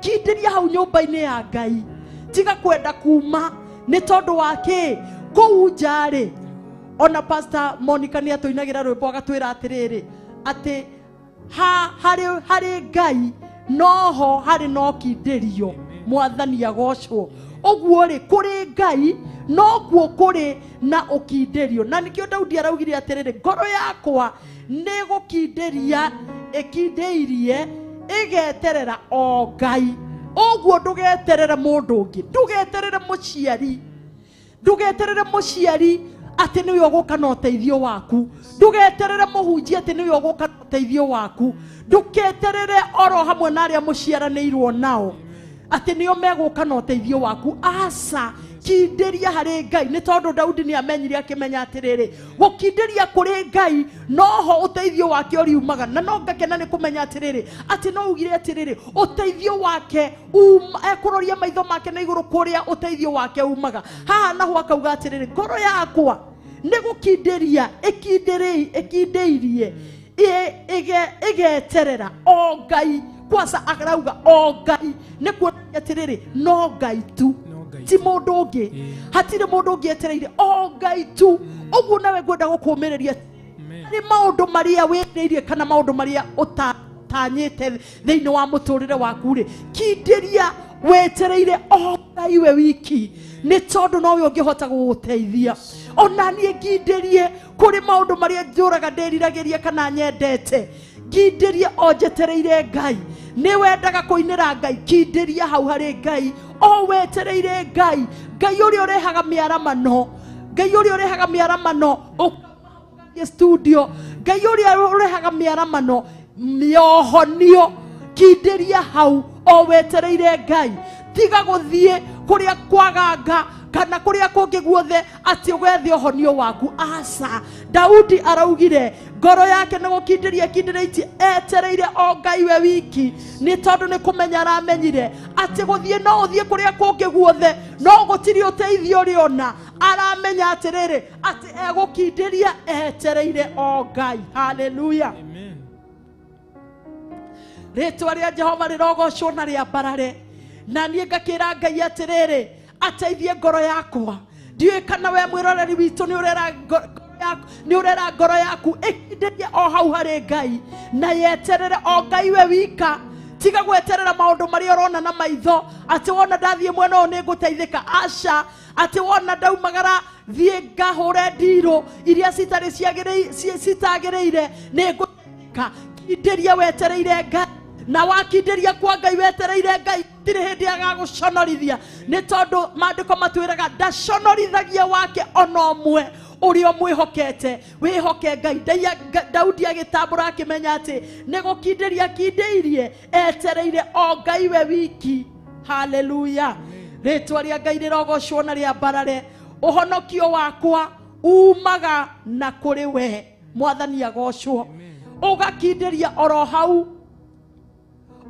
kindĩria hau nyũmba-inĩ ya Ngai, tiga kwenda kuma nĩ tondũ wa kĩ kũu nja rĩ. Ona Pastor Monica nĩ atũinagĩra rwĩmbo agatwĩra atĩrĩrĩ, atĩ harĩ Ngai noho harĩ no kindĩrio, mwathani agocwo. Ũguo rĩ kũrĩ Ngai nokuo kũrĩ na ũkindĩrio, na nĩkĩo Daudi araugire atĩrĩrĩ, ngoro yakwa nĩ gũkindĩria ĩkindĩirie ĩgeterera o Ngai. Ũguo ndũgeterere mũndũ ũngĩ, ndũgeterere mũciari, ndũgeterere mũciari atĩ nĩwe ũgũka na ũteithio waku, ndũgeterere mũhunjia atĩ nĩwe ũgũka na ũteithio waku, ndũketerere oro hamwe na arĩa mũciaranĩirwo nao atĩ nĩo megũka na ũteithio waku. Aca, kindĩria harĩ Ngai, nĩ tondũ Daudi nĩ amenyire akĩmenya atĩrĩrĩ, gũkindĩria kũrĩ Ngai noho ũteithio wake ũriumaga. Na no ngakena nĩ kũmenya atĩrĩrĩ, atĩ no ugire atĩrĩrĩ, ũteithio wake ekũroria maitho make na igũrũ kũrĩa ũteithio wake umaga. Haha naho akauga atĩrĩrĩ, ngoro yakwa nĩ gũkindĩria ĩkindĩirie ĩgeterera o Ngai. Kwanza arauga o Ngai, nĩ kuonania atĩrĩrĩ, no Ngai tu, ti mũndũ ũngĩ, hatirĩ mũndũ ũngĩ etereire, o Ngai tu. Ũguo nawe ngwenda gũkũmĩrĩria nĩ maũndũ marĩa wĩrĩirie kana maũndũ marĩa ũtanyĩte thĩinĩ wa mũtũrĩre waku rĩ, kindĩria wetereire o Ngai we wiki, nĩ tondũ nowe ũngĩhota gũgũteithia. Ona niĩ ngindĩrie kũrĩ maũndũ marĩa njũraga ndĩriragĩria kana nyendete, ngindĩrie o njetereire Ngai. Nĩ wendaga kũinĩra Ngai, kindĩria hau harĩ Ngai O wetereire Ngai, Ngai ũrĩa ũrehaga mĩaramano, Ngai ũrĩa ũrehaga mĩaramano ũkamathiĩ studio, Ngai ũrĩa ũrehaga mĩaramano mĩohonio, kindĩria hau o wetereire Ngai. Tiga gũthiĩ kũrĩa kwaganga kana kũrĩa kũngĩ guothe atĩ ũgethe ũhonio waku. Aca, Daudi araugire ngoro yake nĩ gũkindĩria kindĩrĩtie etereire o Ngai we wiki, nĩ tondũ nĩ kũmenya aramenyire atĩ gũthiĩ no ũthiĩ kũrĩa kũngĩ guothe no gũtirĩ ũteithio ũrĩona. Aramenya atĩrĩrĩ atĩ egũkindĩria etereire o Ngai. Haleluya. Rĩtwa rĩa Jehova rĩrogocwo na rĩambarare. Na niĩ ngakĩra Ngai atĩrĩrĩ ateithie ngoro yakwa. Ndiũĩ kana we mwĩroreri witũ nĩ ũrera ngoro yaku ĩkindĩrie o hau harĩ Ngai na yeterere o Ngai we wika. Tiga gweterera maũndũ marĩa ũrona na maitho atĩ wona ndathiĩ mwena ũyũ nĩ ngũteithĩka. Aca, atĩ wona ndaumagara thiĩ ngahũre ndirũ iria citarĩ citagĩrĩire nĩ ngũteithĩka. Kindĩria wetereire Ngai, na wakindĩria kwa Ngai wetereire Ngai gũtirĩ hĩndĩ agagũconorithia, nĩ tondũ maandĩko matwĩraga ndaconorithagia wake ona ũmwe ũrĩa ũmwĩhokete. Wĩhoke Ngai. Daudi agĩtambũra akĩmenya atĩ nĩ gũkindĩria kindĩirie etereire o Ngai we wiki. Haleluya. Rĩtwa rĩa Ngai rĩrogocwo na rĩambarare. Ũhonokio wakwa umaga na kũrĩ we, Mwathani agocwo. Ũgakindĩria oro hau,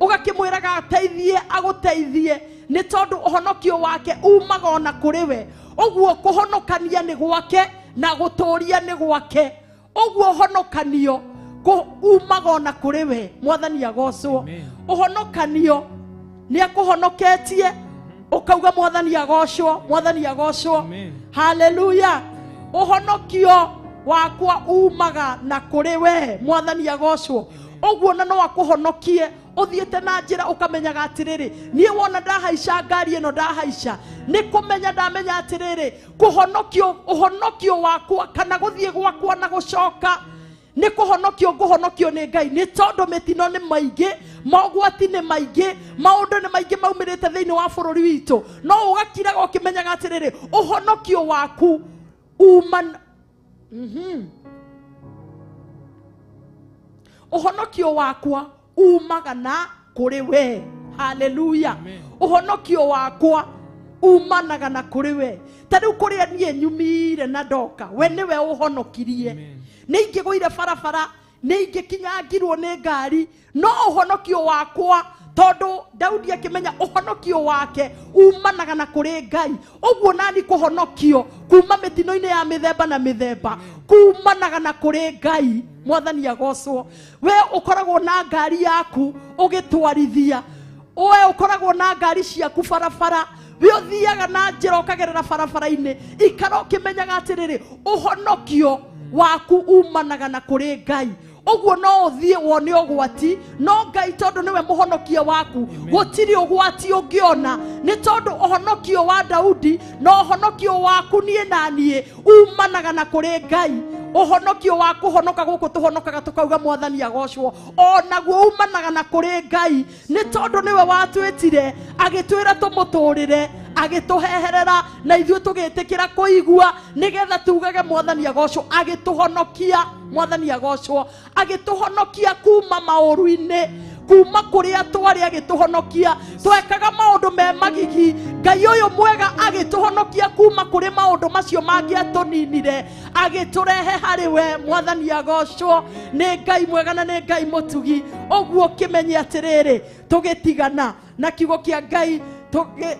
ũgakĩmwĩraga ateithie agũteithie, nĩ tondũ ũhonokio wake umaga ona kũrĩ we. Ũguo kũhonokania nĩ gwake na gũtũũria nĩ gwake. Ũguo ũhonokanio umaga ona kũrĩ we, Mwathani agocwo. Ũhonokanio nĩ akũhonoketie ũkauga Mwathani agocwo, Mwathani agocwo. Haleluya. Ũhonokio wakwa umaga na kũrĩ we, Mwathani agocwo. Ũguo na no akũhonokie ũthiĩte na njĩra ũkamenyaga atĩrĩrĩ niĩ wona ndahaica ngari ĩno ndahaica nĩ kũmenya ndamenya atĩrĩrĩ kũhonokio ũhonokio wakwa kana gũthiĩ gwakwa na gũcoka nĩ kũhonokio ngũhonokio nĩ Ngai, nĩ tondũ mĩtino nĩ maingĩ, mogwati nĩ maingĩ, maũndũ nĩ maingĩ maumĩrĩte thĩinĩ wa bũrũri witũ, no ũgakiraga ũkĩmenyaga atĩrĩrĩ ũhonokio waku uma ũhonokio wakwa umaga na kũrĩ we. Haleluya. Ũhonokio wakwa umanaga na kũrĩ we. Ta rĩu kũrĩa niĩ nyumire na ndoka, we nĩwe ũhonokirie. Nĩ ingĩgũire barabara, nĩ ingĩkinyangirwo nĩ ngari, no ũhonokio wakwa, tondũ Daudi akĩmenya ũhonokio wake umanaga na kũrĩ Ngai. Ũguo nani kũhonokio kuma mĩtino-inĩ ya mĩthemba na mĩthemba kumanaga na kũrĩ Ngai. Mwathani agocwo. We ũkoragwo na ngari yaku ũgĩtwarithia, we ũkoragwo na ngari ciaku barabara, we ũthiaga na njĩra ũkagerera barabara-inĩ, ikara ũkĩmenyaga atĩrĩrĩ ũhonokio waku umanaga na kũrĩ Ngai. Ũguo no ũthiĩ wone ũgwati, no Ngai tondũ nĩwe mũhonokia waku gũtirĩ ũgwati ũngĩona, nĩ tondũ ũhonokio wa Daudi na ũhonokio waku niĩ na niĩ umanaga na kũrĩ Ngai. Ũhonokio wa kũhonoka gũkũ tũhonokaga tũkauga Mwathani agocwo, onaguo umanaga na kũrĩ Ngai, nĩ tondũ nĩwe watwĩtire agĩtwĩra tũmũtũrĩre, agĩtũheherera na ithuĩ tũgĩtĩkĩra kũigua nĩgetha tugage Mwathani agocwo. Agĩtũhonokia, Mwathani agocwo, agĩtũhonokia kuma maũru-inĩ, kuma kũrĩa twarĩ agĩtũhonokia. Twekaga maũndũ me magigi, Ngai ũyũ mwega agĩtũhonokia kuma kũrĩ maũndũ macio mangĩatũninire, agĩtũrehe harĩ we. Mwathani agocwo. Nĩ Ngai mwega na nĩ Ngai mũtugi. Ũguo kĩmenye atĩrĩrĩ, tũgĩtigana na kiugo kĩa Ngai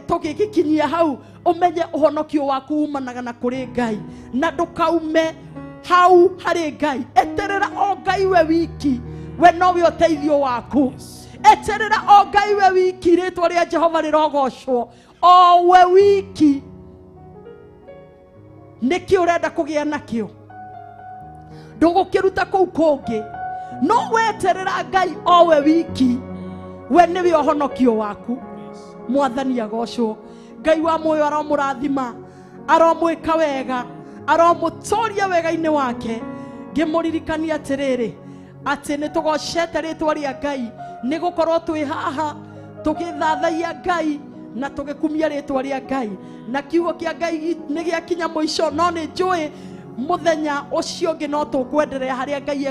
tũgĩgĩkinyia hau, ũmenye ũhonokio waku umanaga na kũrĩ Ngai, na ndũkaume hau harĩ Ngai. Eterera o Ngai we wiki, we nowe ũteithio waku. Eterera o Ngai we wiki, rĩtwa rĩa Jehova rĩrogocwo. O we wiki. Nĩkĩ ũrenda kũgĩa nakĩo? Ndũgũkĩruta kũu kũngĩ, no weterera Ngai o we wiki, we nĩwe ũhonokio waku. Mwathani agocwo. Ngai wa muoyo aromũrathima, aromwĩka wega, aromũtũria wega-inĩ wake. Ngĩmũririkania atĩrĩrĩ atĩ nĩ tũgocete rĩtwa rĩa Ngai, nĩ gũkorwo twĩ haha tũgĩthathaiya Ngai Na tũgĩkumia rĩtwa rĩa Ngai na kiugo kĩa Ngai nĩ gĩakinya mũico, no nĩ njũĩ muthenya ucio ũngĩ no tũkwenderea harĩa Ngai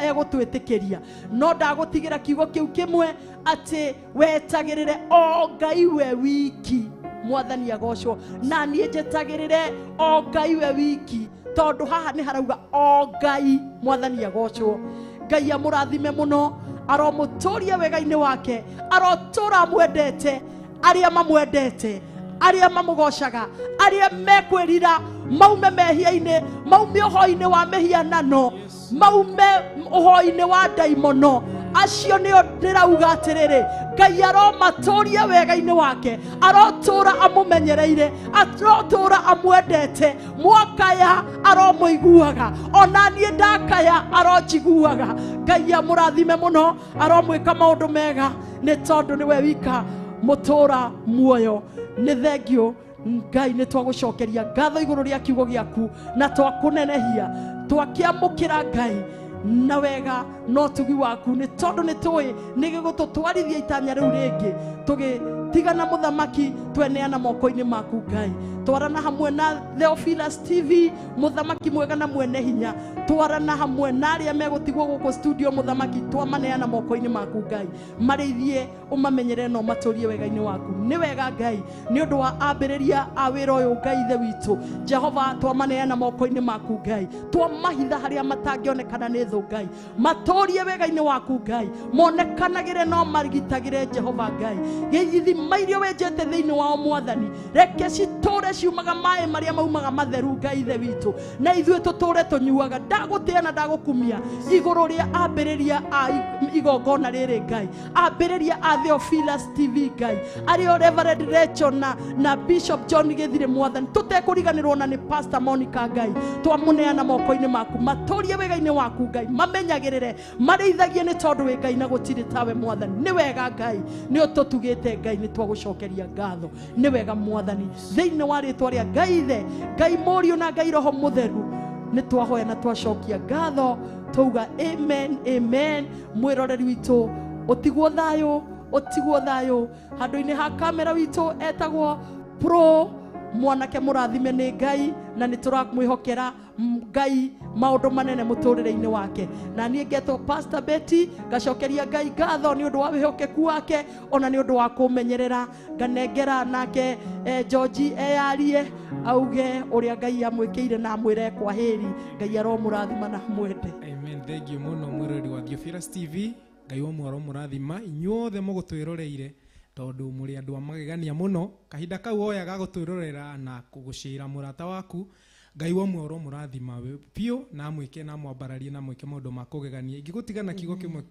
egũtwĩtĩkĩria. No ndagũtigĩra kiugo kĩu kĩmwe atĩ wetagĩrĩre o Ngai we wiki. Mwathani agocwo. Na niĩ njetagĩrĩre o Ngai we wiki, tondũ haha nĩ harauga o Ngai. Mwathani agocwo. Ngai amũrathime mũno, aromũtũria wega-inĩ wake, arotũra amwendete, arĩa mamwendete, arĩa mamũgocaga, arĩa mekwĩrira maume mehia-inĩ, maume ũhoi-inĩ wa mĩhianano, maume ũhoi-inĩ wa ndaimono. Acio nĩo ndĩrauga atĩrĩrĩ, Ngai aromatũria wega-inĩ wake, arotũra amũmenyereire, arotũra amwendete. Mwakaya aromũiguaga, ona niĩ ndakaya aronjiguaga. Ngai amũrathime mũno, aromwĩka maũndũ mega, nĩ tondũ nĩwe wika mũtũra muoyo. Nĩ thengio Ngai, nĩ twagũcokeria ngatho igũrũ rĩa kiugo gĩaku na twakũnenehia, twakĩamũkĩra Ngai na wega no tugi waku, nĩ tondũ nĩ tũĩ nĩ gĩgũtũtwarithia itanya rĩu rĩngĩ. Tũgĩtigana mũthamaki, tweneana moko-inĩ maku Ngai. Twarana hamwe na Theophilus TV, mũthamaki mwega na mwene hinya. Twarana hamwe na arĩa megũtigwo gũkũ studio, mũthamaki, twamaneana moko-inĩ maku Ngai. Marĩithie, ũmamenyere na ũmatũrie wega-inĩ waku. Nĩ wega Ngai, nĩ ũndũ wa ambĩrĩria a wĩra ũyũ Ngai Ithe witũ Jehova, twamaneana moko-inĩ maku Ngai. Twamahitha harĩa matangĩonekana nĩ thũ Ngai, matũrie wega-inĩ waku Ngai, monekanagĩre no marigitagĩre Jehova Ngai. Ithima iria wenjete thĩinĩ wao Mwathani, reke citũre ciumaga maĩ marĩa maumaga matheru Ngai Ithe witũ, na ithuĩ tũtũre tũnyuaga. Ndagũtĩa na ndagũkumia igũrũ rĩa ambĩrĩria a igongona rĩrĩ Ngai, ambĩrĩria a Theophilus TV Ngai, arĩo Reverend Rachel na Bishop John Gĩthire Mwathani, tũtekũriganĩrwo na nĩ Pastor Monica Ngai, twamũneana moko-inĩ maku, matũrie wega-inĩ waku Ngai, mamenyagĩrĩre, marĩithagie, nĩ tondũ wĩ Ngai na gũtirĩ tawe Mwathani. Nĩ wega Ngai, nĩ ũtũtugĩte Ngai, nĩ twagũcokeria ngatho. Nĩ wega Mwathani, thĩinĩ wa rĩtwa rĩa Ngai Ithe, Ngai Mũriũ na Ngai Roho Mũtheru, nĩ twahoya na twacokia ngatho, twauga amen, amen. Mwĩroreri witũ, ũtigwo thayũ, ũtigwo thayũ. Handũ-inĩ ha kamera witũ etagwo Pro, mwanake mũrathime nĩ Ngai, na nĩ tũramwĩhokera Ngai maũndũ manene mũtũrĩre-inĩ wake. Na niĩ ngetwo Pastor Betty, ngacokeria Ngai ngatho nĩ ũndũ wa wĩhokeku wake, ona nĩ ũndũ wa kũmenyerera. Nganengera nake George eyarie auge ũrĩa Ngai amwĩkĩire na amwĩre kwa heri. Ngai aromũrathima na amwende. Amen. Thank you mũno mwĩroreri wa Theophilus TV. Ngai wa mwaro mũrathima inyuothe mũgũtwĩroreire, tondũ mũrĩ andũ a magegania mũno. Kahinda kau oyaga gũtwĩrorera na kũgũcĩra mũrata waku, Ngai wa mwaro mũrathima biũ, na amwĩke na amwambararie na amwĩke maũndũ ma kũgegania. Ingĩgũtiga na kiugo kĩmwe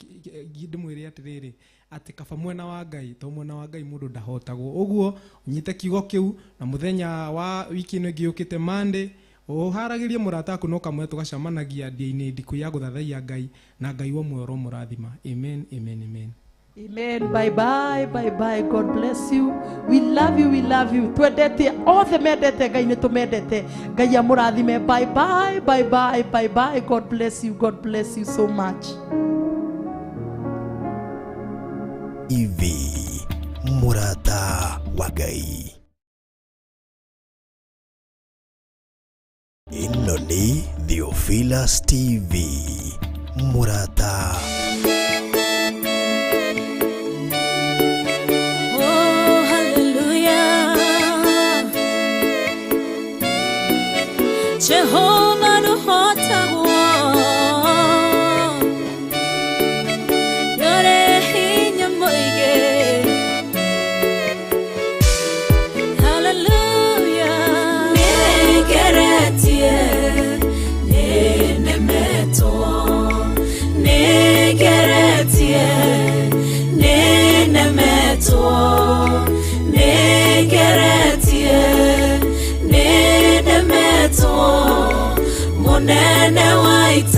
ndĩmwĩre atĩrĩrĩ, atĩ kaba mwena wa Ngai, to mwena wa Ngai mũndũ ndahotagwo. Ũguo ũnyite kiugo kĩu, na mũthenya wa wiki ĩno ĩngĩ yũkĩte Monday, ũharagĩrie mũrata waku no kamwe tũgacemanagia ndia-inĩ ndikũ ya gũthathaiya Ngai, na Ngai wa muoyo ũromũrathima. Amen, amen, amen. Amen. Bye bye, bye bye. God bless you. We love you, we love you. Twendete othe mendete Ngai, nĩ tũmendete. Ngai amũrathime. Bye bye, bye bye, bye bye. God bless you. God bless you so much. TV, mũrata wa Ngai. Ĩno nĩ Theophilus TV, mũrata. Oh, hallelujah. Jehovah nũhotagwo, nĩũrĩ hinya mũingĩ. Hallelujah. Nĩngeretie, nĩnemetwo, nĩngeretie, nĩnemetwo, nĩngeretie, nĩnemetwo, mũnene wa